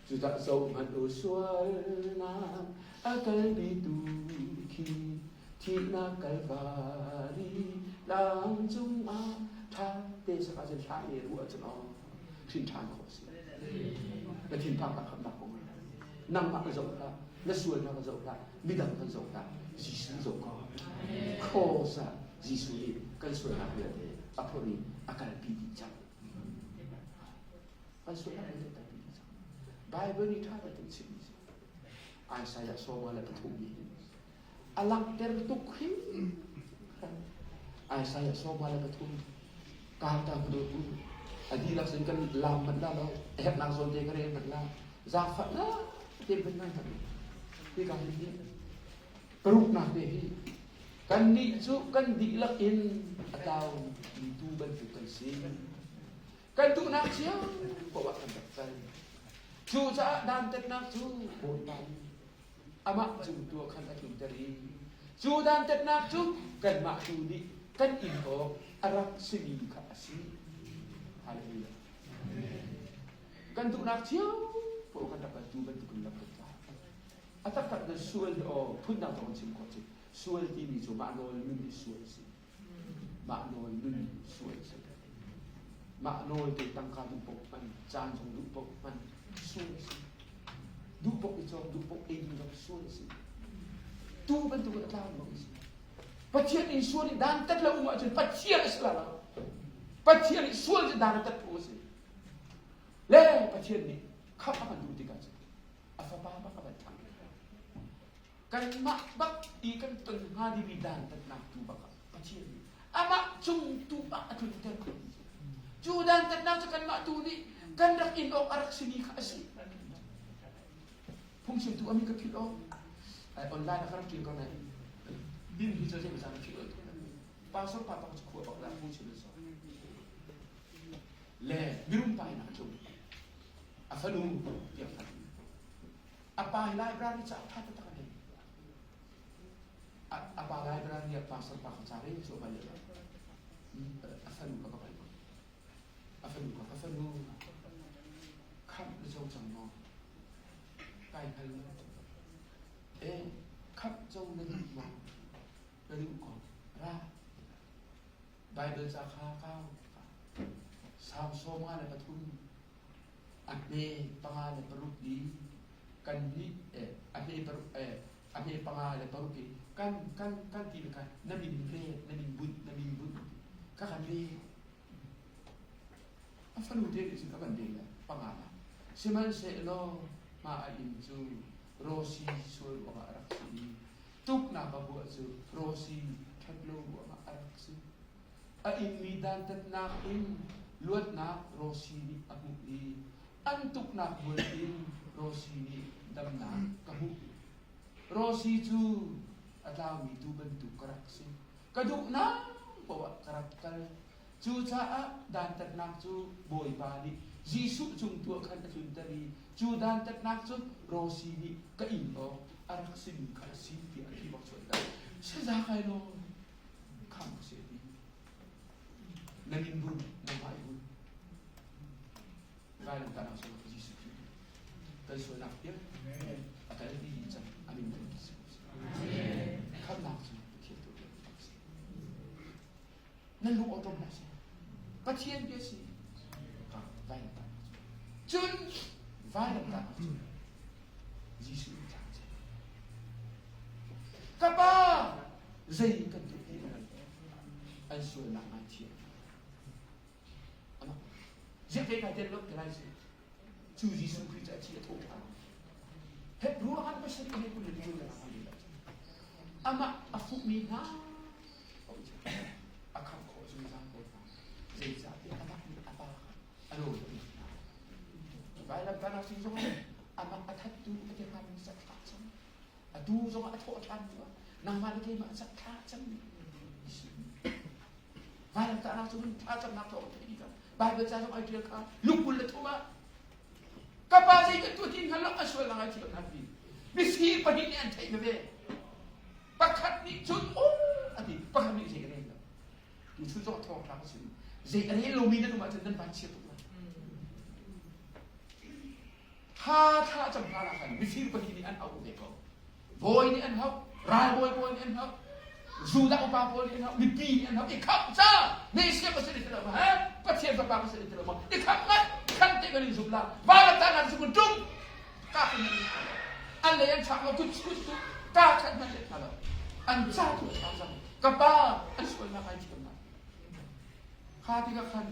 Cuta zohhmanh u sualnak a kalpitu khi Thihnak Kalvari tlang cungah ṭha te sak ahcun hla ne ruah ahcun aw hrin ṭhan khawh a si. Na thinphang tak khamnak kong nangmah ka zoh hlah, na sualnak ka zoh hlah, midang kan zoh hlah, Jesuh zoh ko. Cross ah Jesuh nih kan sualnak vialte a phorh i a kalpi dih cang. Kan sualnak vialte a kalpi dih cang. Bible nih ṭha tein chimmi si. Isaiah 43 nih hin a langhter tuk hringhran. Isaiah 43 kau ta ka dawt u. A dihlak sin kan lam hmanh la lo, a herhnak zawn te ka rel hmanh la, zaangfah la te hmanh ngai hmanh. Hika hin hi paruknak te hi kannih cu kan dihlak in a tlau mi tuu bantuk kan si. Kan duhnak cio poah kan rak cal. Cucaah dantatnak cu Bawipa nih amah cung tu ah khan a tlunter i cu dantatnak cu kanmah tu nih kan in awk a rak simi kha a si. Hallelujah. Kan duhnak cio poah kan rak kan tu bantukin rak kan tla. A taktak na sual hi aw phundang zong chim khawh ci. Sual timi cu mah nawl nun hi sual a si. Mah nawl nun sual a si. Mah nawl te tangka duh paoh hman, caan zong duh paoh hman, sual a si. Duh paoh i cawk, duh paoh ei ding zong sual a si. Tuu bantuk in a tlau bang a si. Pathian nih sual nih dantat lo um ahcun Pathian a si lai lo. Pathian nih sual cu dan a tat phu a si. Le Pathian nih khamh a kan duh tikah cun a fapa bak a van thlah. Kanmah bak i kan ton hnga dingmi dantatnak tu bak ah Pathian nih amah cung tu ah a tlunter. Cu dantatnak cu kanmah tu nih kan rak in awk a rak simi kha a si. Phungchimtu a min ka philh awk. Online ah ka rak ṭial ko nain min hi cu zeimaw zat ka philh awk. Pastor pa bak cu khua bak la phungchim an so. Le mirum pa in a tlung. A fanu tiang khan. A pa hi library ca ṭha taktak a nei. A pa library ah pastor pa kha ca rel cu a va leh. A fanu kha ka pal. A fanu kha ka fanu khamh na co cang maw? Kai hngal lo. E khamh co na duh maw? Na duh ko. Ra. Bible ca kha kau. Salm 53 a hme 56 i kan nih a hme paruk a hme 56 i kan kan kan ti le kan na min re na min bunh na min bunh ka kan re a fanu te nih cun a van rel le panga la sihmanhsehlaw mah a inn cu Rosi sual ruangah a rak si i tuknak a buah cu Rosi ṭhat lo ruangah a rak si. A inmi dantatnak in luatnak Rosi nih a hmuh i an tuknak hmual in Rosi nih damnak ka hmuh. Rosi cu a tlaumi tuu bantuk ka rak si. Ka duhnak paoh ah ka rak kal. Cucaah dantatnak cu Bawipa nih Jesuh cung tu ah khan a tlunter i cu dantatnak cu Rosi nih ka inn awk a rak simi kha a si tiah a ti bak chuah tikah saza kai law khamh ka si a ti. Na min bun, nangmah i bun. Vailamtahnak sungah Jesuh Khrih kan sualnak vialte a kalpi dih cang. A min thangṭhat si ko seh. Khamhnak cu Pathian tuahpiakmi a si. Nan lung awṭom hlah seh. Pathian bia si. Vailamtahnak cu. Cun vailamtahnak cu Jesuh in tlang cang. Ka pa zei kan tuah ti an sualnak ngaithiam. Ziah kai tel lo ti lai si. Cu Jesuh Khrih cu a thi a thawh ṭhan. Hebrew ah pasarih he kul in kul amah a fuhmi hna a khamh khawh zungzal ko hna. Zeicahtiah amah nih a pa kha a rawl a pek hna. Vailamtahnak sin zong amah a thattu a ti hnga mi sak thlah cang. Atu zong a thawh ṭhan tu ah nangmah le keimah sak thlah cang mi. Vailamtahnak cu thlacamnak thawng theih dih Bible ca zong ai ṭial kha lungkul le thum ah ka pa zei kan tuah ti hngal lo a sual lang ai thiam hna ti mifir pahnih nih an theih veve pakhat nih cun o a ti pakhat nih zei a rel lo tu chun zong thawng ṭha ka sim zei a rel lomi nan um ahcun nan van chia tuk lai tha thla cam hna lah khan mifir pahnih nih an auh ve ko Bawi nih an hauh, ralbawi pawl nih an hauh, Judah upa pawl nih an hauh, mipi nih an hauh, i khamh ca, Messiah ka si ti lo ma, he? Pathian fapa ka si ti lo ma, i khamh ngat, khan te kan in zum la, valam ta nan sukun tum, ka kun an lei an chak lo, kut kut tu, ka khat man let hna lo, an ca tu tha cang, ka pa an sualnak ai thiam na. Kha ti ka khan,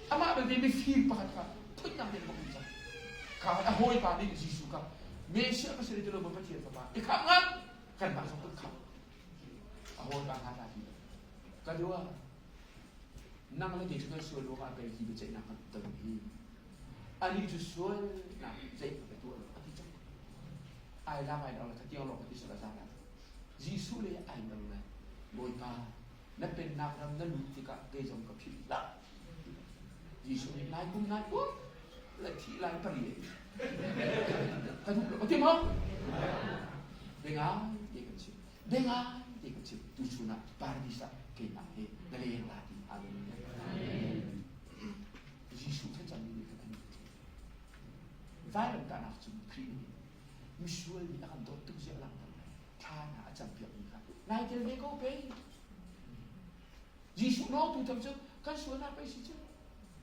amah belte mifir pakhat kha phundang tein bak um cang. Kha a hawipa nih Jesuh kha Messiah ka si ti lo maw Pathian fapa i khamh ngat kanmah zong kan khamh. A hawipa hna hna ti ka dua nang le kei cu kan sual ruangah pei hi biaceihnak kan ton hi anih cu sualnak ceih ka tuah lo a ti cang ai lang ai dang le tiang lawng ka ti sual a za lai Jesuh le ai dang le Bawipa na pennak ram na lut tikah kei zong ka philh hlah. Jesuh nih nai kum nai kum le thih lai pari ka duh lo ka ti maw? Bengai te kan chim. Bengai te kan chim. Tu chun ah paradis ah keimah he na leng la ti. Hallelujah. Jesuh thlacam mi nih khan an Vailamtahnak cung Khrih nih misual nih a kan dawt tuk zia langhter thla hna a campiakmi kha nai tel ve ko pei. Jesuh nawltu tham cu kan sualnak pei si cu.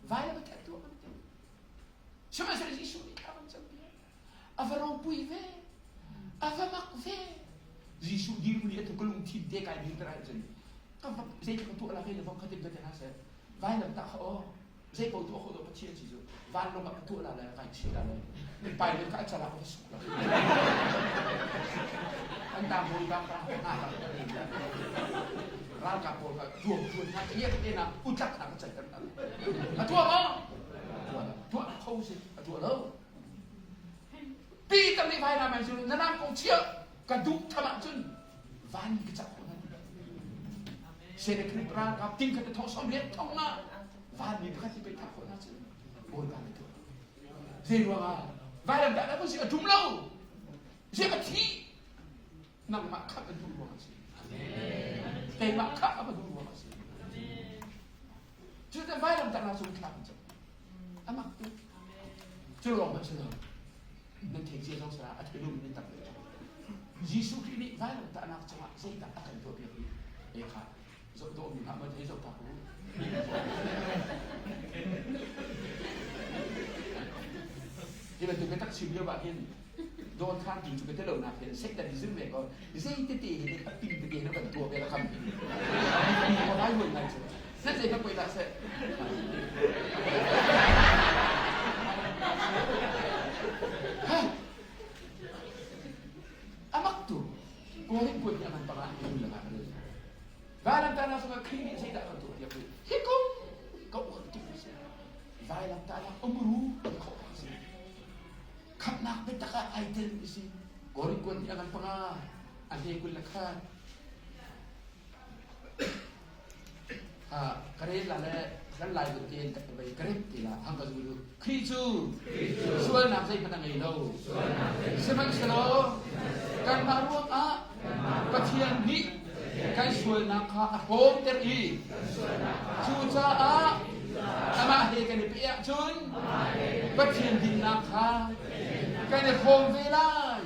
Vailam a that tuah kan ti. Sihmanhsehlaw Jesuh nih thla kan campiak. A va ropui ve. A va mak ve. Jesuh dirhmun i atu ka lungthin te kai dir ter ahcun ka va zei ka tuah la kai le vong khatin ka ti hna seh. Vailam tah kha aw zei paoh tuah khawh do Pathian si cu vanlawng ah ka tuah la le kai chih la le pilot ka a cal ah ka va suk la. An ta bawi bang ka hna ka ralkap pawl kha tuam tuan hna iak te na utlak hna ka can ter hna. A tuah maw? Tuah kho si a tuah lo. Peter nih vainam ai cu na nam kong chia ka duh tham ahcun van ka cak ko nan. Sennacherib ralkap ting khat thong som riat thong nga vanmi pakhat hi pei thah khawh na cun Bawipa nih tuah. Zei ruangah vailam dah na si a ṭum lo. Ziah a thi nangmah khamh a duh ruangah a si. Keimah khamh a ka duh ruangah a si. Cucu vailam tah cung thla kan cam. A mak tuk. Cu lawng hmanh si lo. Nan theih cia zong sara a thei lomi nan tam ve cang. Jesuh Khrih nih vailam tahnak cungah zeidah a kan tuahpiak i e kha zoh dawhmi hlah maw thei zoh ta ku. Hi bantuk biatak chim lio ah hin dawn khan ti cu ka ti lo nak hin Satan hi zir ve ko zei tete hi a ping tete na kan tuah ve la kham hi ko lai hoi ngai cu nan zei ka poi dah seh amak tu korin kuat ni aman panga ni la ka le Vailamtahnak cungah Khrih nih zeidah kan tuahpiak rih? Hi kong ka uar tuk si. Vailamtahnak umru ti khawh a si. Khamhnak biatak ah ai tel mi si. Korin kuan nih a ngan panga, a hme 20 le khat. Ha, ka rel la le kan lai deuh tein ka vai ka rep ti la hang ka zulu. Khrih cu sualnak zeihmanh a ngei lo. Sihmanhsehlaw kanmah ruangah Pathian nih kan sualnak kha a hrawmter i cucaah amah he kan i peh ahcun Pathian dinnak kha kan i hrawm ve lai.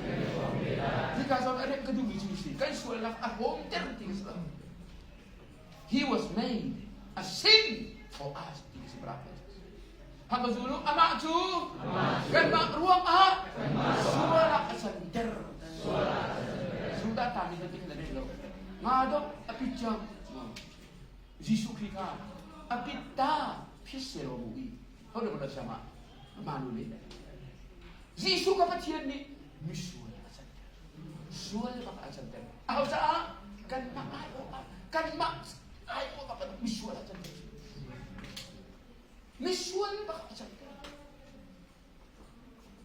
Hika zawn a remh ka duhmi cu si kan sualnak a hrawmter ti ka si lo. He was made a sin for us ti si brother. Hakazulu amah cu kanmah ruangah sual ah a canter. Judah ta mi bantuk na rel lo. Nga dok a pit cang. Jesuh Khrih kha a pit ta phisero mu i ho de sama manu le Jesuh ka Pathian nih misual a canter. Sual bak a canter. Aho caah kanmah ai awk ah kanmah ai awk ah misual a canter. Misual bak a canter.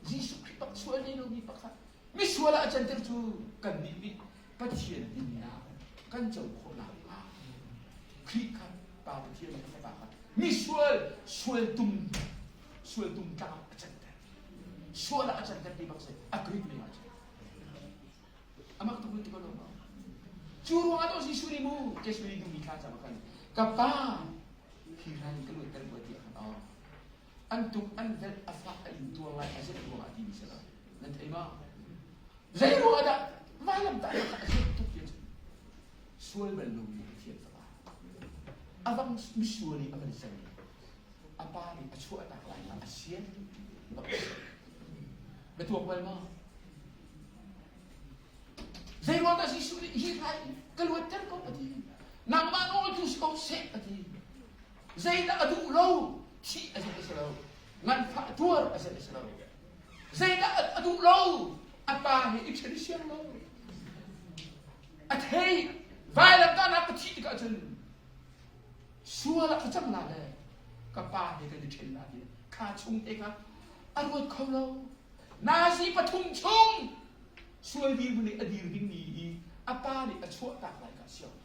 Jesuh Khrih bak sual nei lomi pakhat misual ah a canter cu kannih nih Pathian dinnak kan co khawh nakhnga Khrih kha Pa Pathian le Fapa kha misual sual tum sual tum tlang a canter. Sual ah a canter ti bak si a Greek ning ah cun. Amak tuk ti ko lo maw? Cu ruangah to Jesuh nih mu Jesuh nih duhmi thla cam khan ka pa hi ran ka luatter ko tiah khan aw an tuk an velh a fak a in tuar lai a zet ruangah ti mi si lo nan thei ma zei ruangah dah vailam tah a zet tuk ti sual bal lomi Pathian fapa avang misual i a van ser a pa nih a chuahtak lai ma a sian bak na tuak bal ma Zei ruang dah Jesuh nih hi rai ka luatter ko a ti. Nangmah nawl tu si ko seh a ti. Zeidah a duh lo thih a si lo. Nganfah tuar a si lo. Zeidah a duh lo a pa he i ṭhen siang lo. A thei vailamtahnak ka thih tikah cun sual ah ka cang la le ka pa he kan i ṭhen la ti kha chung te kha a ruat kho lo. Nazi pathum chung sual dirhmun nih a dir dingmi i a pa nih a chuahtak lai ka siang.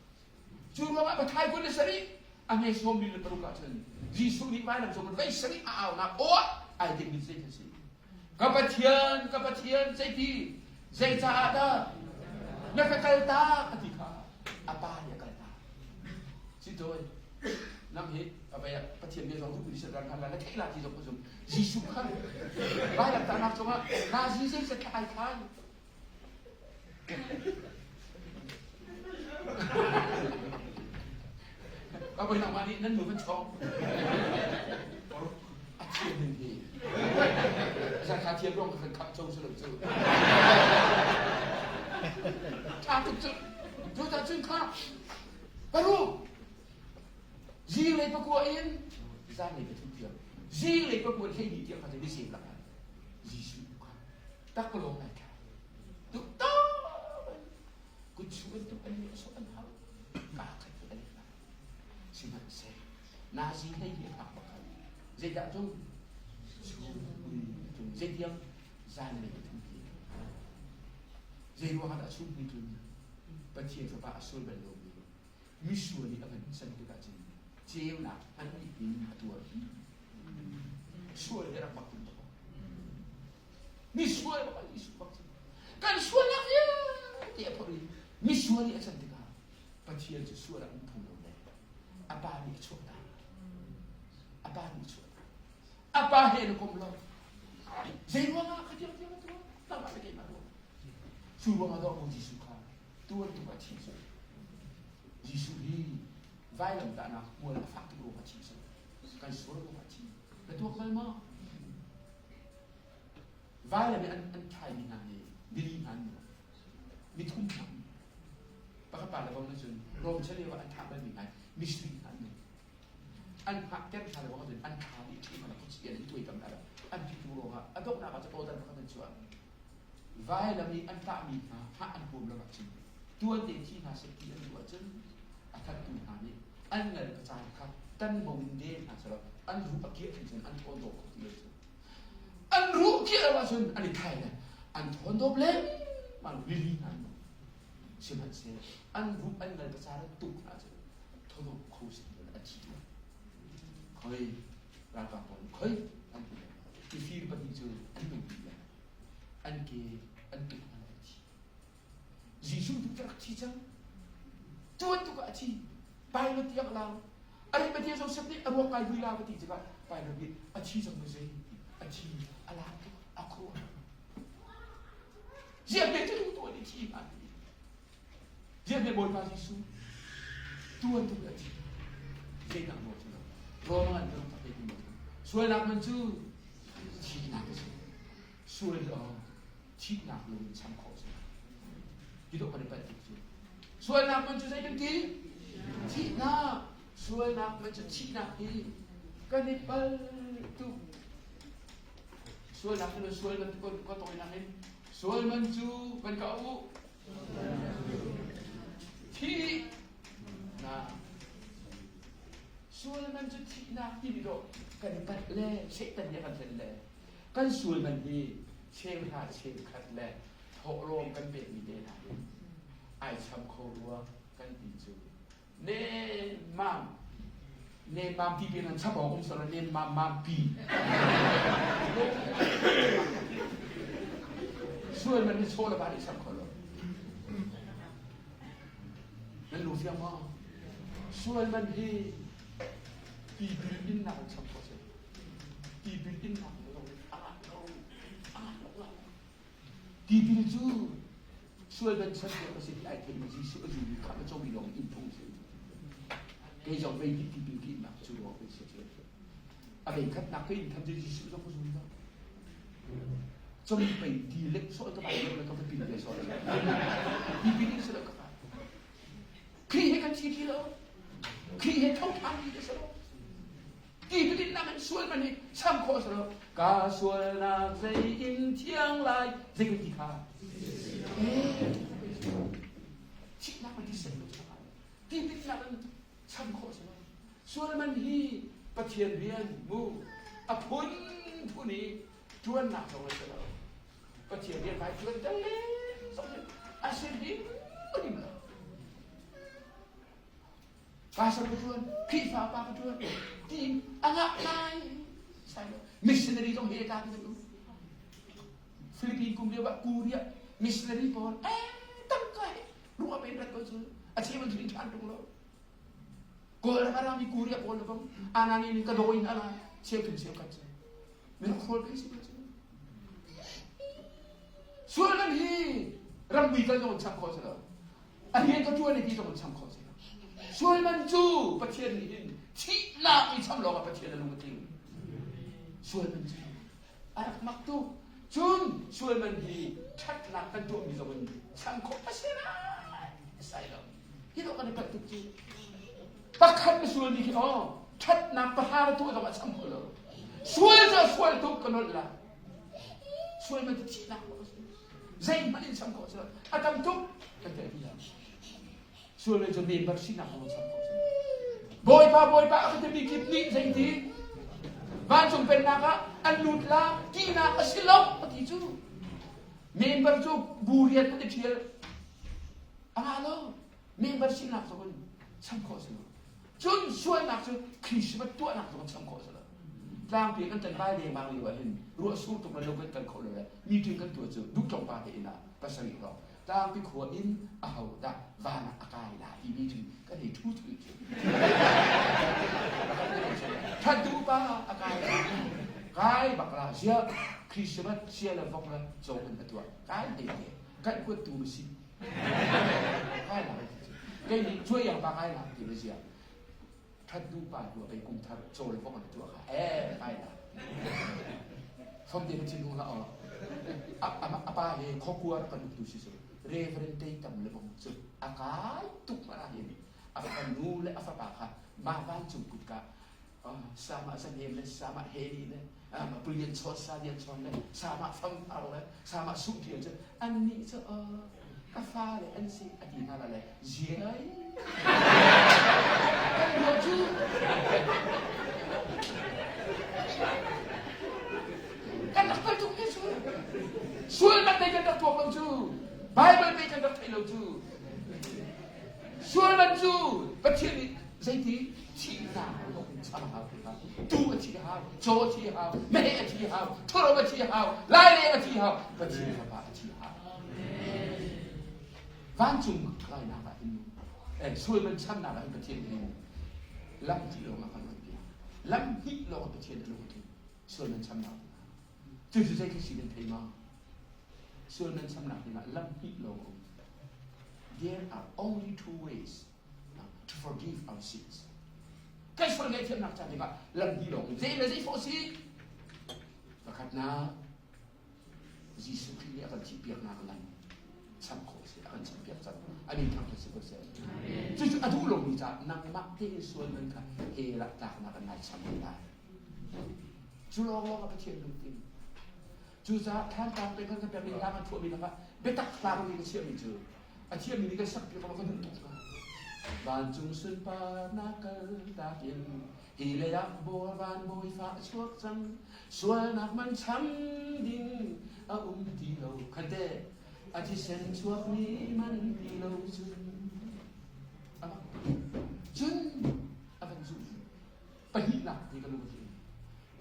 Cu ruangah Matthai 27 a hme 46 ah cun Jesuh nih vailam cung vei sarih a aunak aw ah ai dingmi zei a si. Ka Pathian, ka Pathian, zeiti, zeicaah dah na ka kaltak a ti kha a pa nih a kaltak. Si tawi, nang hi avei ah Pathian bia zong duh ran hna la na theih la ti zong ka zum. Jesuh kha vailamtahnak cungah Nazi zeizat thla ai thlai. Ka voi nangmah nih nan nu van chawng. ding hi. Zakha thiam rong kan khap cho su lo cu. Tha tuk cu. Cu ta cun kha paru zinglei pakua in zanlei pathum tiang zinglei pakua hlei ni tiang kha cu ni sem lakah Jesuh kha taklawng ai thla tuk ta kutchu an tuk an nih an hau ka khat an hna sihmanhseh nazi hlei hi a phak bakal zeidah tung chung tung zeitiang zanlei pathum ti zei ruangah dah chung pi tlun Pathian fapa a sual bal lomi misual nih a van san tikah cun ceunak an nih in a tuarpi sual hi rak bak tung tak misual bak Jesuh bak cu kan sualnak vialte a phorh i misual nih a can tikah Pathian cu sual ah an phung lo le a pa nih a chuahtak a pa nih a chuahtak a pa he na kom lo zei ruangah kha tiang tiang tuah nangmah le keimah ruang cu ruangah dawh mu Jesuh kha tuan tuk a thi cu Jesuh hi vailamtahnak hmual a fak tuk ruangah a thi cu kan sual ruangah a thi na tuak bal maw Vailam i an an thlaimi hna hi nili hna an nithum hna pakhat pa le bang na cun Rom chalio ah an thah balmi hna misri hna an an hngah ter hna le bang cun an thla dih ṭhi hna khuachi an tuai tam hna an pitu ruangah a donghnak ah cu awdan pakhat an chuah vailam i an tahmi hna hngah an huam lo ahcun tuan te thi hna seh ti an duh ahcun a thattu hna nih an ngal pacan kha tan bo in den hna selaw an ruh a kiah cun an thawn dawh kho ti lo cu An ruh khiah lo ahcun an i thai le an thawn dawp lengmang lili hna an Sihmanhsehlaw an ruh an ngal pacar an tuk hna ahcun thawnawk kho si ti an thi tuah. Khoi ralkap pawl nih khoi an ti le mifir pahnih cu an nung dih le an ke an tuk hna an thi. Jesuh tu rak thi cang. Tuan tuk ah a thi. Pilot tiang a lau. Arimathea Joseph nih a ruak kai vui la va ti tikah Pilot nih a thi cang maw zei a thi a lau tuk a khuar. Ziah hme cu tuan i thi hna ti. Ziah hme Bawipa Jesuh tuan tuk a thi. Zeinak maw cu lo. Roma an rak tak ti maw. Sualnak man cu thihnak a si. Sual hi thihnak lo in cham khawh a si. Hi dawh kan i palh tuk cu. Sualnak man cu zei kan ti? Thihnak. Sualnak man cu thihnak hi kan i pal tuk. Sualnak cu sual man ko ko tawinak in sual man cu kan ka u. Thihnak. Sual man cu thihnak timi dawh kan i palh le Satan nih a kan hlen le Kan sual man hi cheuhra cheukhat le thawhlawm kan pekmi te hna hi ai cham kho rua kan ti cu nemmam nemmam ti pin an chap awk um sala nemmam mam pi sual man hi chaw le ba nih cham kho lo nan lu fiang maw sual man hi tipil innak an cham kho si Tipil innak zong a ngah lo. A ngah lo ngah lo. Tipil cu sual bansan piak a si ti ai theimi Jesuh a zulmi kha a comi lawng in phung si. Kei zong vei hnih tipil ka innak cu ruang pei si cu. A vei khatnak ka in tham cu Jesuh zong ka zum lo. Com pei ti lek sawh ka vai lo le ka va pil ve sawh. Tipil in si lo ka vai. Khrih he kan thi thi lo. Khrih he tho ṭhan ti si lo. Tipil in sual man hi cham khawh a si lo. Ka sualnak zei in thiang lai zei kan ti kha. Thihnak man thisen lo Tipil nak in cham khawh a si lo. Sual man hi Pathian rian mu a phun phun i ṭuannak zong a si lo. Pathian rian vai ṭuan tel zong a si hrim hrim lo. Pastor ka ṭuan, Khrihfa pa ka ṭuan, tiin a ngah ngai. Missionary zong he ta kan um. Philippine kum lio ah Korea missionary pawl eh tangka he ruah men rat ko cu a cheu an ṭhin ṭhan ṭung lo. Kawl ram a rami Korea pawl le bang anani ning ka dawi hna la cheu thum cheu khat cu. Minung khawl pe si ko cu. Sual kan hi rammi kal zong cham khawh si lo. A rian ka ṭuan i ti zong in cham khawh si lo. Sual man cu Pathian nih hin thihnak i cham lawngah Pathian a lung a tling. Sual man cu a rak mak tuk. Cun sual man hi ṭhatnak kan tuahmi zong in cham khawh a si lai sai lo. Hi dawh kan i palh tuk cu. Pakhat na sualmi khi aw ṭhatnak pahra na tuah zong a cham kho lo. Sual cu a sual tuk ka nolh la. Sual man cu thihnak a si. Zeihmanh in cham khawh a si lo. A tam tuk kan ti lo. Sual le cu member sinak zong cham khawh si. Bawipa Bawipa a ka timi kip nih zeiti vancung pennak ah an lut la tinak a si lo a ti cu. Member cu bu rian an i ṭhial. A ngah lo. Member sinak zong in cham khawh si lo. Cun sualnak cu Christmas tuahnak zong cham khawh si lo. Tlangpi kan tan bai lengmang lio ah hin ruah sur tuk le lo kan kal kho lo le meeting kan tuah cu duh tlawng pa te inn ah pasarih hrawng Tlangpi khua in ahodah van ah a kai la timi cu kan hei ṭhu ṭhu cu. Thattu pa a kai la. Kai bak la ziah Christmas sia le vok le caw in a tuah. Kai te te kan kuat tu ma si. Kai la. Kei nih cuai yang pa kai la ti ma ziah. Thattu pa tu pei kum thar caw le vok an tuah kha eh kai la. Fom te na thinlung la aw. A pa he khawkua rak kan uktu si cu Reverend Tei Tam le bang cu a kai tuk hmanh ah hin a fanu le a fapa kha mah vancung kutka sama zahnem le sama heli le pulian chawn salian chawn le sama famthar le sama sumṭial cu annih cu ka fale an si a ti hna le ziai kan ruah cu kan rak hngal tuk cu sual man dei kan rak tuak lo cu Bible dei kan rak thei lo cu sual man cu Pathian nih zeiti thihnak cham hau tu a thi hau caw a thi hau meheh a thi hau ṭhuro a thi hau laileng a thi hau Pathian fapa a thi hau vancung kainak ah hin sual man chamnak ah hin Pathian nih lam hnih lawng a kan piak lam hnih lawng Pathian a lungthin sual man chamnak cucu zei si nan thei ma sual man chamnak dingah lam hnih lawng a um there are only two ways to forgive our sins kan sual ngaihthiamnak ca dingah lam hnih lawng zei le zei fawh si pakhatnak Jesuh Khrih nih a kan thihpiaknak lam cham khawh a si a kan champiak cang a min thangṭhat si ko seh cucu a duh lomi caah nangmah tein sual man kha hell ah tlaknak an nai cham lai cu lawnglawng ah Pathian lungthin cucaah thlantlang peng kan pek mi hla kan phuahmi lakah biatak hla mi ka chiahmi cu a thiammi nih kan sakpi ko kan duh tuk hna vancung sunparnak kal takin hi lei ah bawi van bawi fa a chuak cang sualnak man cham ding a um ti lo khante a thisen chuakmi man ti lo cun cun a van zuh pahnihnak ti ka lungthin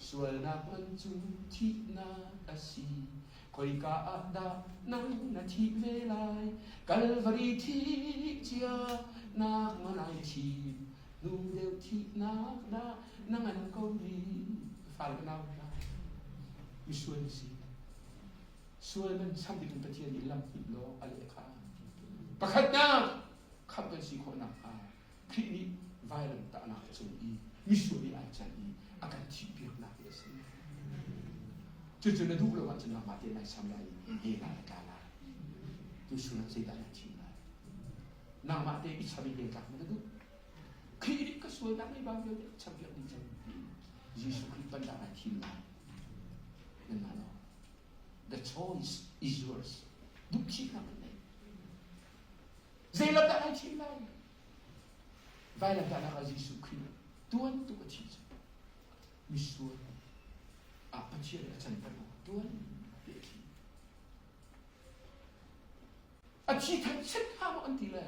sualnak man cu thihnak a si khoika ah dah nang na thih ve lai Kalvari thih cia nak ma lai thim nu deuh thihnak dah na ngan ko rih fal ka nau hna misual si sual man cham ding Pathian nih lam hnih law a leh kha pakhatnak khamh kan si khawh nakhnga Khrih nih vailam tahnak cung i misual i ai can i a kan thihpiaknak hi a si. Cucu na duh lo ahcun nangmah te nai sam lai i hell ah na tla lai. Tuchun ah zeidah na thim lai? Nangmah te i cham i hell tlak na duh. Khrih nih ka sualnak nih bang vialte ka champiak dih cang. Jesuh Khrih pandah nai thim lai. Nan lo. The choice is yours. Duh thimnak nan nei. Zei lam dah nai thim lai? Vailamtahnak ah Jesuh Khrih tuan tuk a thi cu misual ah Pathian a canter tuan ti a thi. A thi than set hnga maw an ti le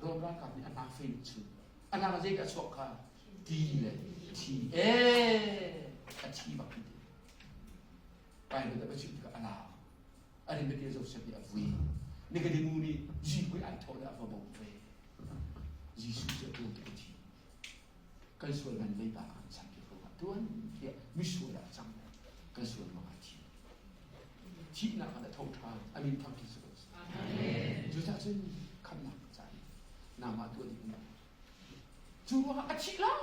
Rom ralkap nih a nak fei in chun. A nak zei dah chuak kha ti le thi ee a thi bak ti. Bible a chim tikah a lau. Arimathea Joseph nih a vui. Nikodemu nih zihmui ai thawh le a va bawmh ve. Jesuh cu a tuan tuk a thi. Kan sual man leiba a kan cham piak ruangah tuan tiah misual ah a cang. Kan sual ruangah a thi. Thihnak ah a tho ṭhan. A min thangṭhat si ko seh. Cucaah cun khamhnak ca i nangmah tuah ding um. Cu ruangah a thih lai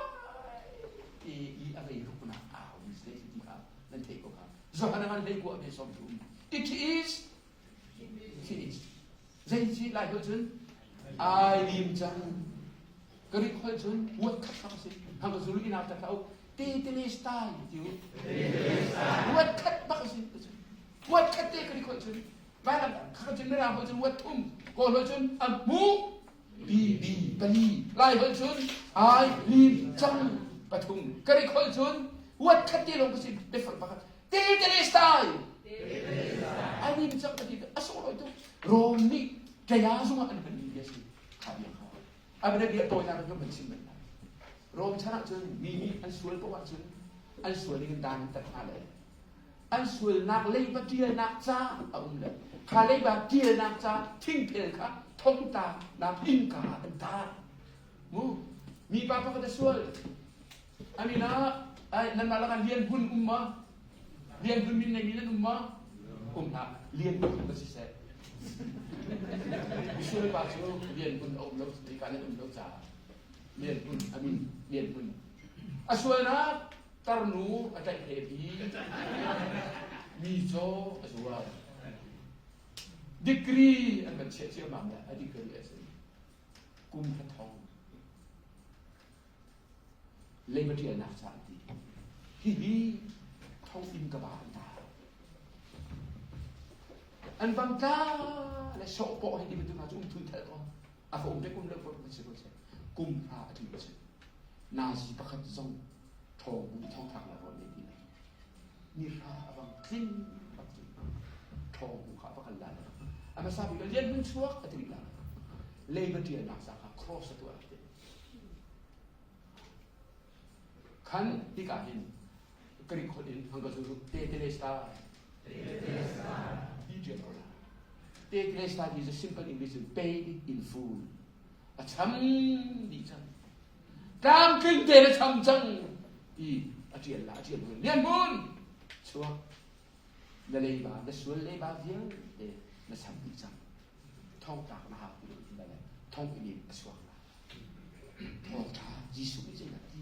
ti i a vei ruknak au mi si ti kha. Nan theih ko kha. Johan ngan hlei kua ve 30. It is finished. Zei ci lai holh cun ai lim cang. Greek holh cun word khat bak a si. Hang ka zulu ina ta thau tetelestai ti u. Word khat bak a si. Word khat te Greek holh cun vailam kha cun mirang holh cun word thum kawl holh cun a hmu bi bi pali lai holh cun ai lim cang pathum Greek holh cun word khat te lawng ka si biafang pakhat tetelestai ai lim cang ka ti a sunglawi tuk Rom nih kaya zungah an hmanmi bia si kha bia kha a bia tawinak in kan chim bal lai Rom chan ahcun mi nih an sual paoh ahcun an sual ding in dan an tat hna le an sualnak leiba ṭialnak ca a um le kha leiba ṭialnak ca thingphel kha thongta nak innka ah an tar mu mipa pakhat a sual amin ah ai nanmah lakah lian hun um ma lian hun min nei mi nan um ma um hlah lian hun ka si seh misual pa cu lian hun a um lo ka nan um lo caah lian hun amin lian hun a sualnak Tarnu a tlaih hlep i mi caw a zuar. Degree an van chiah ciammam le a degree a si. Kum kha thong. Leiba ṭialnak ca an ti. Hihi thong inn ka ba an ta. An bang tla le sawh pawh hei ti bantuk hna cu um thun thel ko. A ka um pek um lo ko si ko seh. Kum hra a tling si. Nazi pakhat zong ṭhawng bu thongthlak la rawn nei ti lo. Ni hra a bang tling bak cu ṭhawng bu kha a va kal la lo. A hmasa bik ah lian hmun chuak a ti rih la lo. Leiba ṭialnak ca kha cross a tuah ti. Khan hika hin Greek holh in hang ka zu tetelesta ti ṭial ko la. Tetelesta ti cu simple English in paid in full. A cham dih cang. Tlamtling tein a cham cang ti a ṭial la a ṭial hmun. Lian Hmun chuak na leiba na sual leiba vialte na cham dih cang. Thongtlak na hau ti lo ti le thong in a chuak la. Thawngṭha Jesuh nih zeidah a ti?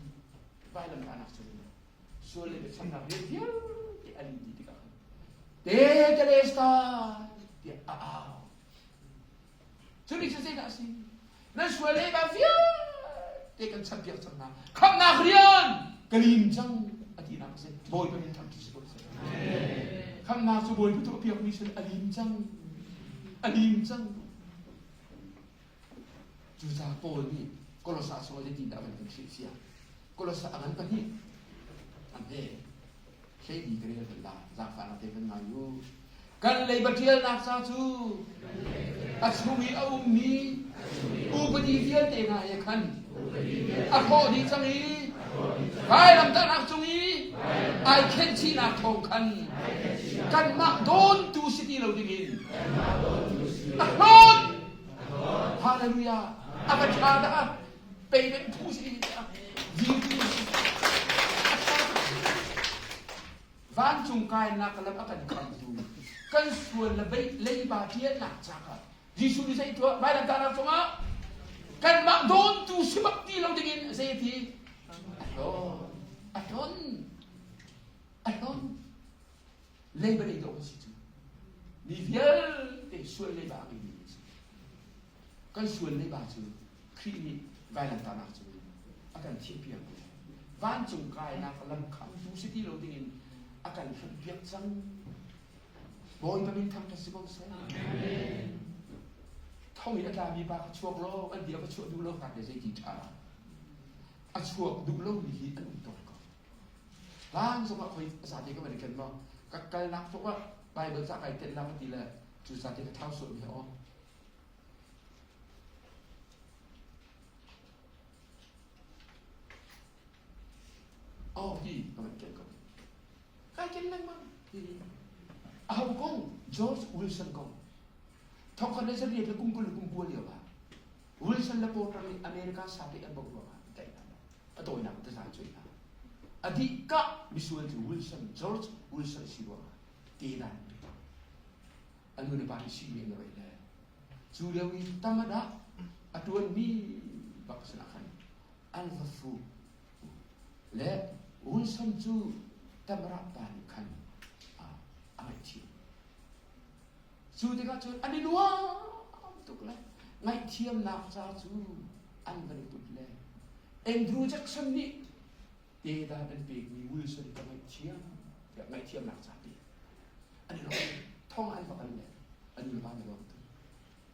Vailam tahnak cu sual le biachamnak rian vialte a lim dih tikah khan tetelestai tiah a au. Cu nih cu zeidah a si? Nan sual le ba vialte kan champiak cang hna. Khamhnak rian ka lim cang a tinak a si. Bawipa min thangṭhat si ko seh. Khamhnak cu Bawipa tuahpiakmi sin a lim cang. A lim cang. Cucaah Paul nih Kolosa chungah zeitindah a van kan hrilhfiah? Kolosa a ngan pahnih an he hleili ka rel hal la zaangfahnak te kan ngai u. Kan leiba ṭialnak ca cu a chung i a ummi upadi vialte hna he khan a hrawh dih cang i vailamtahnak cung i ai khenhchihnak thawng khan kanmah dawntu si ti lo dingin a hlawt. Hallelujah! A va ṭha dah! Payment phu si zingtu vancung kainak lam a kan khamtu kan sual le leiba ṭialnak caah Jesuh nih zei tuah vailamtahnak cungah kanmah dawntu si bak ti lo dingin zei a ti a hlawn a hlawn a hlawn leiba nei dawh kan si cu mi vialte sual leiba a ngeimi kan si Kan sual leiba cu Khrih nih vailamtahnak cungin a kan thihpiak i vancung kainak lam khamtu si ti lo dingin a kan hlanpiak cang. Bawipa min thangṭhat si ko seh. Thong i a tlami pa kha chuak law an bia va chuah duh lo hna le zeiti ṭha. A chuak duh lomi hi an um tawn ko. Tlang zongah khoi a zate ka van i ken maw? Ka kalnak poah ah Bible ca kai tenh la ka ti le cu zate ka thau sualmi ha aw. Aw hi ka van ken ko. Kai ken lengmang. Aho kong? George Wilson kong. Thongkhat le zariat le kum 20 le kum 9 lio ah Wilson le Porter nih America sate an bawmh ruangah an tlaih hna. A tawinak in taza an cuai hna. A dih ka misual cu Wilson, George Wilson si ruangah tedan an pek. A nu le pa nih simi an rei le cu lio i tamada a ṭuanmi bak sinah khan an va fuh le Wilson cu Tamara pa nih khan a ngaihthiam. Cu tikah cun an i nuam tuk le ngaihthiamnak ca cu an van i put le Andrew Jackson nih tedan an pekmi Wilson ka ngaihthiam tiah ngaihthiamnak ca pe. An i lawm. Thong an va kal le an nu le pa an i lawm tuk.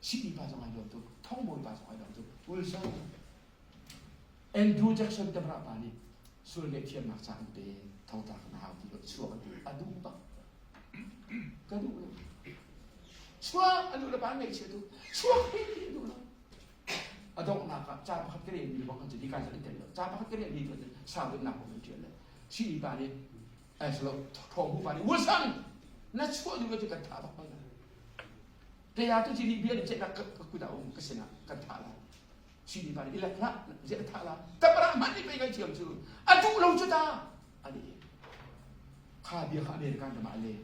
Sihni pa zong ai lawm tuk. Thongbawi pa zong ai lawm tuk. Wilson Andrew Jackson Tamara pa nih sual ngaihthiamnak ca an pe thongtla kan hau ti lo chuak an ti a duh bak ka duh lo chuak a duh le pa ngaihchia tu chuak hi ti a duh lo a donghnak ah ca pakhat ka rel mi bang kan cu hi kai an tel lo ca pakhat ka rel mi tu sau deuhnak kong an ṭial le si pa nih ai lo thawng hu pa nih Wilson na chuah duh lo cu kan thah bak ko Kaya tu ci bia nih ceihnak ka kut ah um ka sinah kan thah lai. Sini pa nih ilak hlah ziah thah la. Tapara hmanh nih pei ngai thiam cu. A duh lo cu ta. Ani. Kha bia kha American ram ah a le.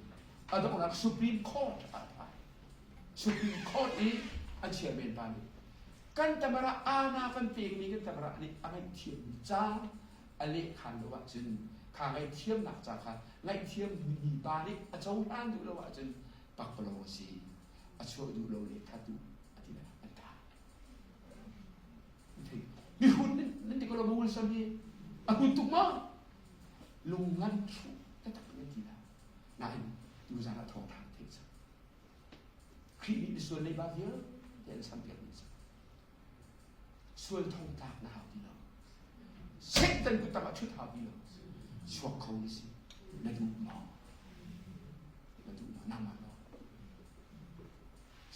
A donghnak Supreme Court ah a Supreme Court i an chairman pa nih kan tamara ana kan pekmi kan tamara nih a ngaihthiam ca a leh khan lo ahcun kha ngaihthiamnak ca kha ngaihthiam mi pa nih a cohlan duh lo ahcun pakpalawng a si a chuah duh lo le that duh a ti le an thah mihun nan ti ko lo Wilson hi a hun tuk ma lung ngan thru taktak nan ti la nain tu zan ah thawngtha thei cang Khrih nih misual leiba vialte an sam piak dih cang sual thong tlak na hau ti lo Satan kut tang ah ṭhut hau ti lo chuak kho na si na duh maw na duh maw nangmah maw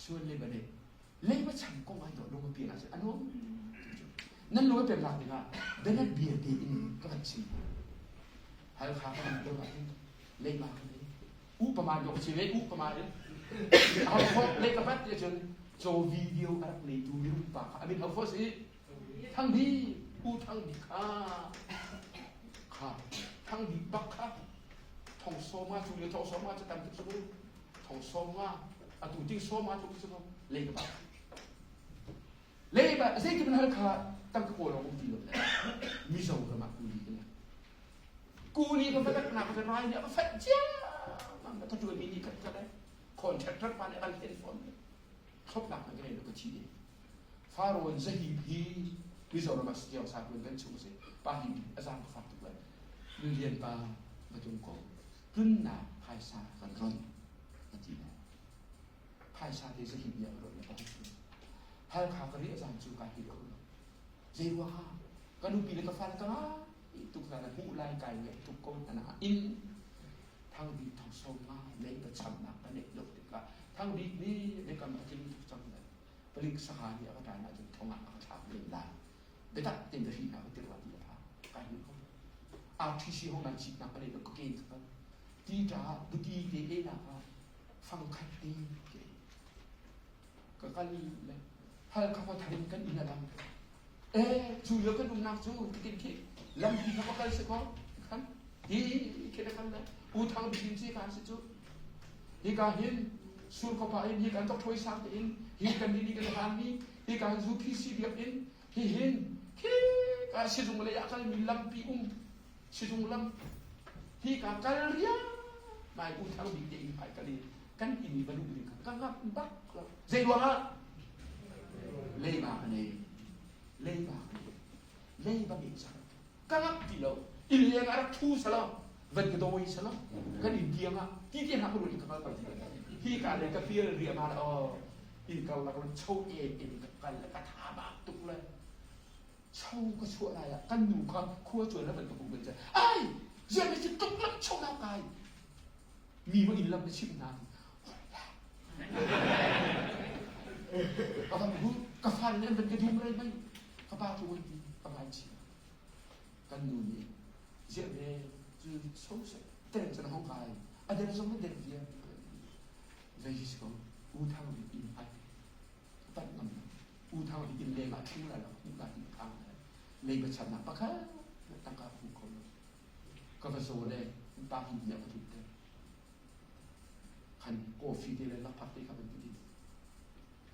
sual le ba nih leiba cham kong ai dawh lung a pian ahcun a nuam nan lung a pian lak dingah bianet bia te in ka van chim Halkha ka um deuh ahhin leiba ka nei upama dawh si ve upama in ho fo le ka pat ti cun caw video a rak neitu mirum pa kha amin ho fo si Thang Bi U Thang Bi kha kha Thang Bi bak kha thong sawma cu le thong sawma cu tam tuk su thong sawma atu ting sawma tluk su le ka ba le ba zeitin hal kha tam ka kawl um ti lo Mizo ram ah kuli ka Kuli ka va nak ka rai nih a va fat cia ka tuan mi nih ka ka contractor pa nih an hlen fawn thlopnak ka ngei lo ka thi ding Farawn zahip hi Mizoram ah sitiang sa tuan kan chung si pa hi a zang ka fak tuk lai Nulian pa va tung ko tlunnak phaisa kan ron a ti lai phaisa te zahip nih a ron le ka Halkha ka ri a zang cu ka hi ko lo zei ruangah ka nupi le ka fale ka ngai tuk hna na hmuh lai kai ngaih tuk ko hna in Thang Bik thong sawm nga lei pa chamnak ka neih lo tikah Thang Bik nih biakam a tling tuk cang le palik saha nih a ka ṭan ahcun thong ah a ka thlak men lai biatak tein ka hri hna ka tir la ti a pha kai hmuh ko RTC hong nan citnak ka nei lo ka ke ka ti ṭa buti te e nak ah fang khat te ke ka kal le hal kha tharin kan inn a dang e cu lio kan umnak cu tikin khi lampi kha va kal si ko khan hi khi na kal le u thang bikin si ka si cu hi ka hin sur ko pa in hi kan tok thoi sang te in hi kan ni kan han mi hi ka zu phi si biak in hi hin khi ka sizung le ya kal mi lampi um sizung lam hi ka kal ria mai u thang bik te in ai kali kan inn i va luh ding ka ngap bak lo zei ruangah leiba ka nei leiba ka nei leiba ngeih cang ka ngap ti lo inn leng ah rak thu salo van ka dawi salo kan inn tiang ah ti ti hna ka ruat ka kal pal hi ka le ka pial ria ma la oh in kal lak lam cho e in ka kal ka tha bak tuk le cho ka chuah lai ah kan nu kha khua chuan la van ka hmu ban ai zian ni tuk lam cho na kai Mi va inn lam na chimh hna. Ka van hu ka fale nih an van ka dum rei mei ka pa cu an ti ka vai chim. Kan nu nih ziah ve cu so se tren cun hong kai a der zong na der viar zei hi si ko u thang bik inn ai panh ngam u thang bik inn leng ah thlu la la hmu la ti phang lei ba chan nak pakhat tangka hmu kho lo Ka va zaw le pa hi nih a ka tlut ter. Khan coffee te le lakphak te kha van ka din.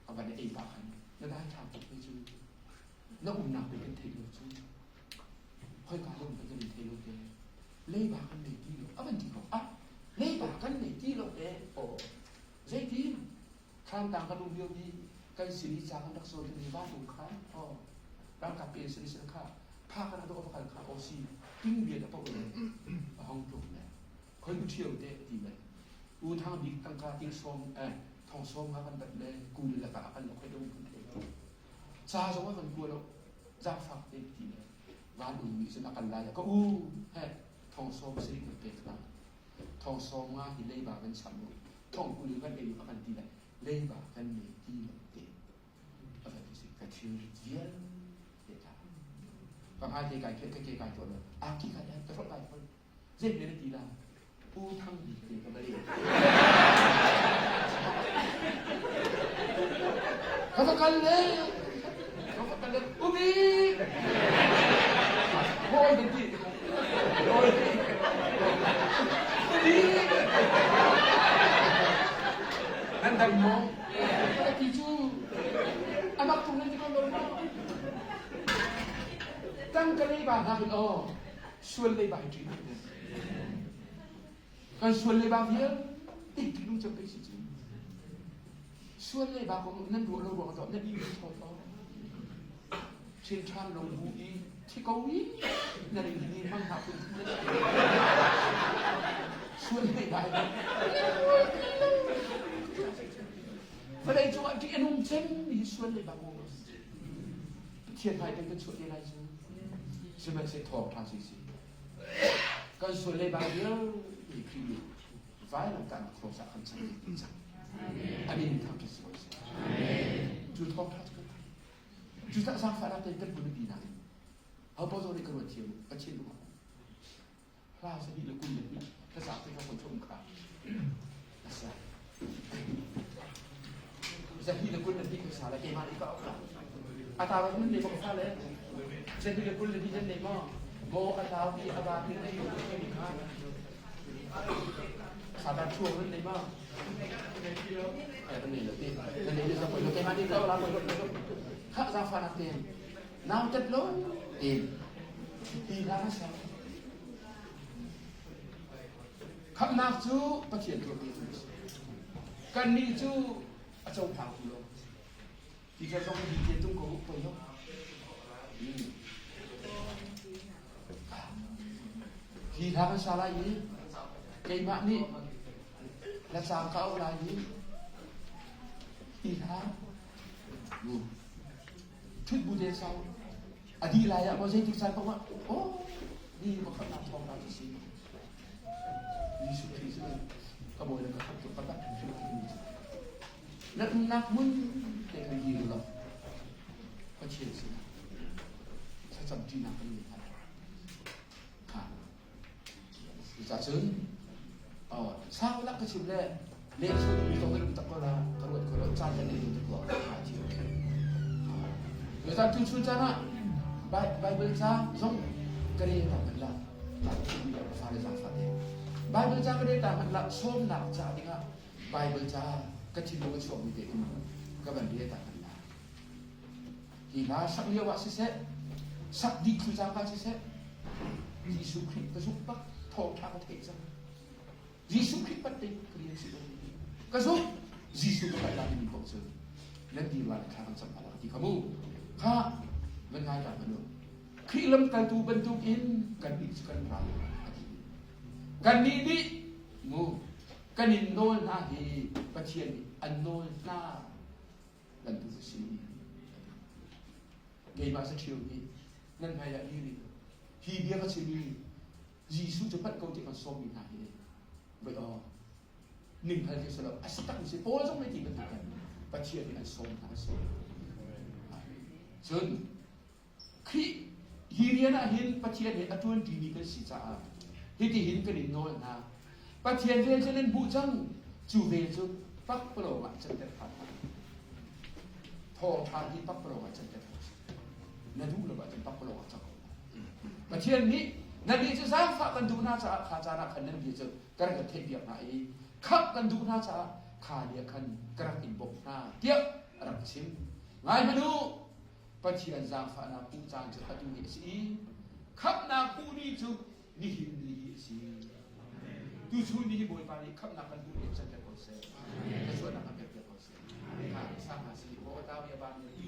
A van ei pah khan na dai ṭha tuk te cu na umnak te kan thei lo cu. Khoika lung kan kan in thei lo te. Leiba kan nei ti lo. A van ti ko. Ah, leiba kan nei ti lo te. Aw. Zeitin? Thlantang kan um lio i kan sin i ca kan rak sawn mi vatung kha aw ralkap pe sin sin kha pha kan ado va kal kha aw si ting bian a po le a hong tluk le khoi ku ṭhio te ti le u thang bik tangka ting sawm eh thong sawm nga kan bat le kul le ka kan lo khoi dong kan thei lo ca zong a kan kua lo zaangfak te ti le van um mi cun a kan lai ka u he thong sawm sari kan pek hna thong sawm nga hi leiba kan cham u thong kul kan ei a kan ti le leiba kan nei ti lo te a kan ti si ka thilrit vialte ta ka ngai te kai ka ke kai to lo a ki ka ka thot lai phol zei ne ti la Pu Thang Bik te ka va le ka va kal le ka va kal le umi hawi kan ti hawi umi nan dam maw ka ti cu amak tung nan ti ko lo maw tang ka lei ba hna kin aw sual lei ba hi ṭih Kan sual le ba vialte ṭihnung cem pei si cu. Sual le ba kong nan ruah lo ruang ah nan i thaw thaw. Ṭhin ṭhan lo bu i thi ko i na ring ni mang hna phun sual le ba vawlei cungah ṭih a nung cem mi sual le ba kong Pathian hmai kan chuah te lai cu. Sihmanhsehlaw thawng ṭha si si. Kan sual le bang vialte Khrih nih vailamtahnak cross ah kan cang ti cang. Amin thangṭhat si ko seh. Cu thawngṭha cu kan theih. Cu tah zaangfahnak tein kan hun pi nain ho paoh zong nih kan ruat thiam Pathian lung a hla 222 thlacam te kha kun thum kha a sa. 222 kan sa le keimah nih ka auh la. A ta nan nei bak fa le 222 nan nei maw? Maw a tau i a ba ti nei mi kha Satan chuang nan nei maw? Eh, nan nei lo ti. Nan nei lo ko keimah nih ka auh la ko kha za fa nak ten. Nau tet lo tin. Ti hla sa. Khamhnak cu Pathian tuahmi a si. Kannih cu a cohlangtu lo. Ti ka zong hi te tung ko poi lo. Hi hla kan sa lai i keimah nih na caang ka auh lai i hi hla thut bu te sau a dih lai ah maw zeitik caan paoh ah oh ni pakhatnak thawng ka si Jesuh Khrih cu ka bawi le ka khamhtu ka tak hrimhrim timi cu na umnak hmun te khan dir law Pathian sinah thlacam ṭinak kan ngei hna. Ha. Cucacun sau lak ka chim le leng chuah duhmi kong kan um tak ko la ka ruat ko lo caan kan nei tuk lo ha thi. Cucaan tu chun caan ah Bible ca zong ka rel ta hmanh la fale zaangfah te Bible ca ka rel ta hmanh la sawmnak ca dingah Bible ca ka thinlung a chuakmi te in ka van rel ta hmanh la hi hla sak lio ah siseh sak dih thlu cangka siseh Jesuh Khrih ka zumh bak thawngṭha ka theih cang Jesuh Khrih pat te ka rian si ka zumh Jesuh ka palh mi paoh cu nan dir la thla kan cam hna ti kha mu kha van ngai ta hmanh u Khrih lamkaltu bantukin kan nih cu kan ral a ti kan nih nih mu kan in nawl hna hi Pathian nih an nawl hna bantuk a si keimah sa ṭhio hi nan hmai ah dir in hi bia ka chim i Jesuh cu panh ko ti kan sawmmi hna hi voi aw ning hal khi si lo a si tak si Paul zong nih ti bantuk kan Pathian nih an sawm hna a si cun Khrih hi rian ah hin Pathian he a ṭuan ṭimi kan si caah hitihin kan in nawl hna Pathian vel cu nan hmuh cang cu vel cu pakpalawng ah canter hlah thawngṭha hi pakpalawng ah canter hlah na duh lo ahcun pakpalawng ah cang ko Pathian nih nannih cu zaangfah kan duh hna caah kha caan ah khan nan bia cu ka rak in theihpiak hna i khamh kan duh hna caah kha ni ah khan ka rak in bawmh hna tiah a rak chim. Ngai hmanh u, Pathian zaangfahnak hmuh caan cu atu hi a si i khamhnak hmuh ni cu Nihin ni hi a si. Tuchun ni hi Bawipa nih khamhnak kan hmuh in canter ko seh. Thluachuahnak kan pek piak ko seh. Kha sang hna si. Aw tau ya ba ni.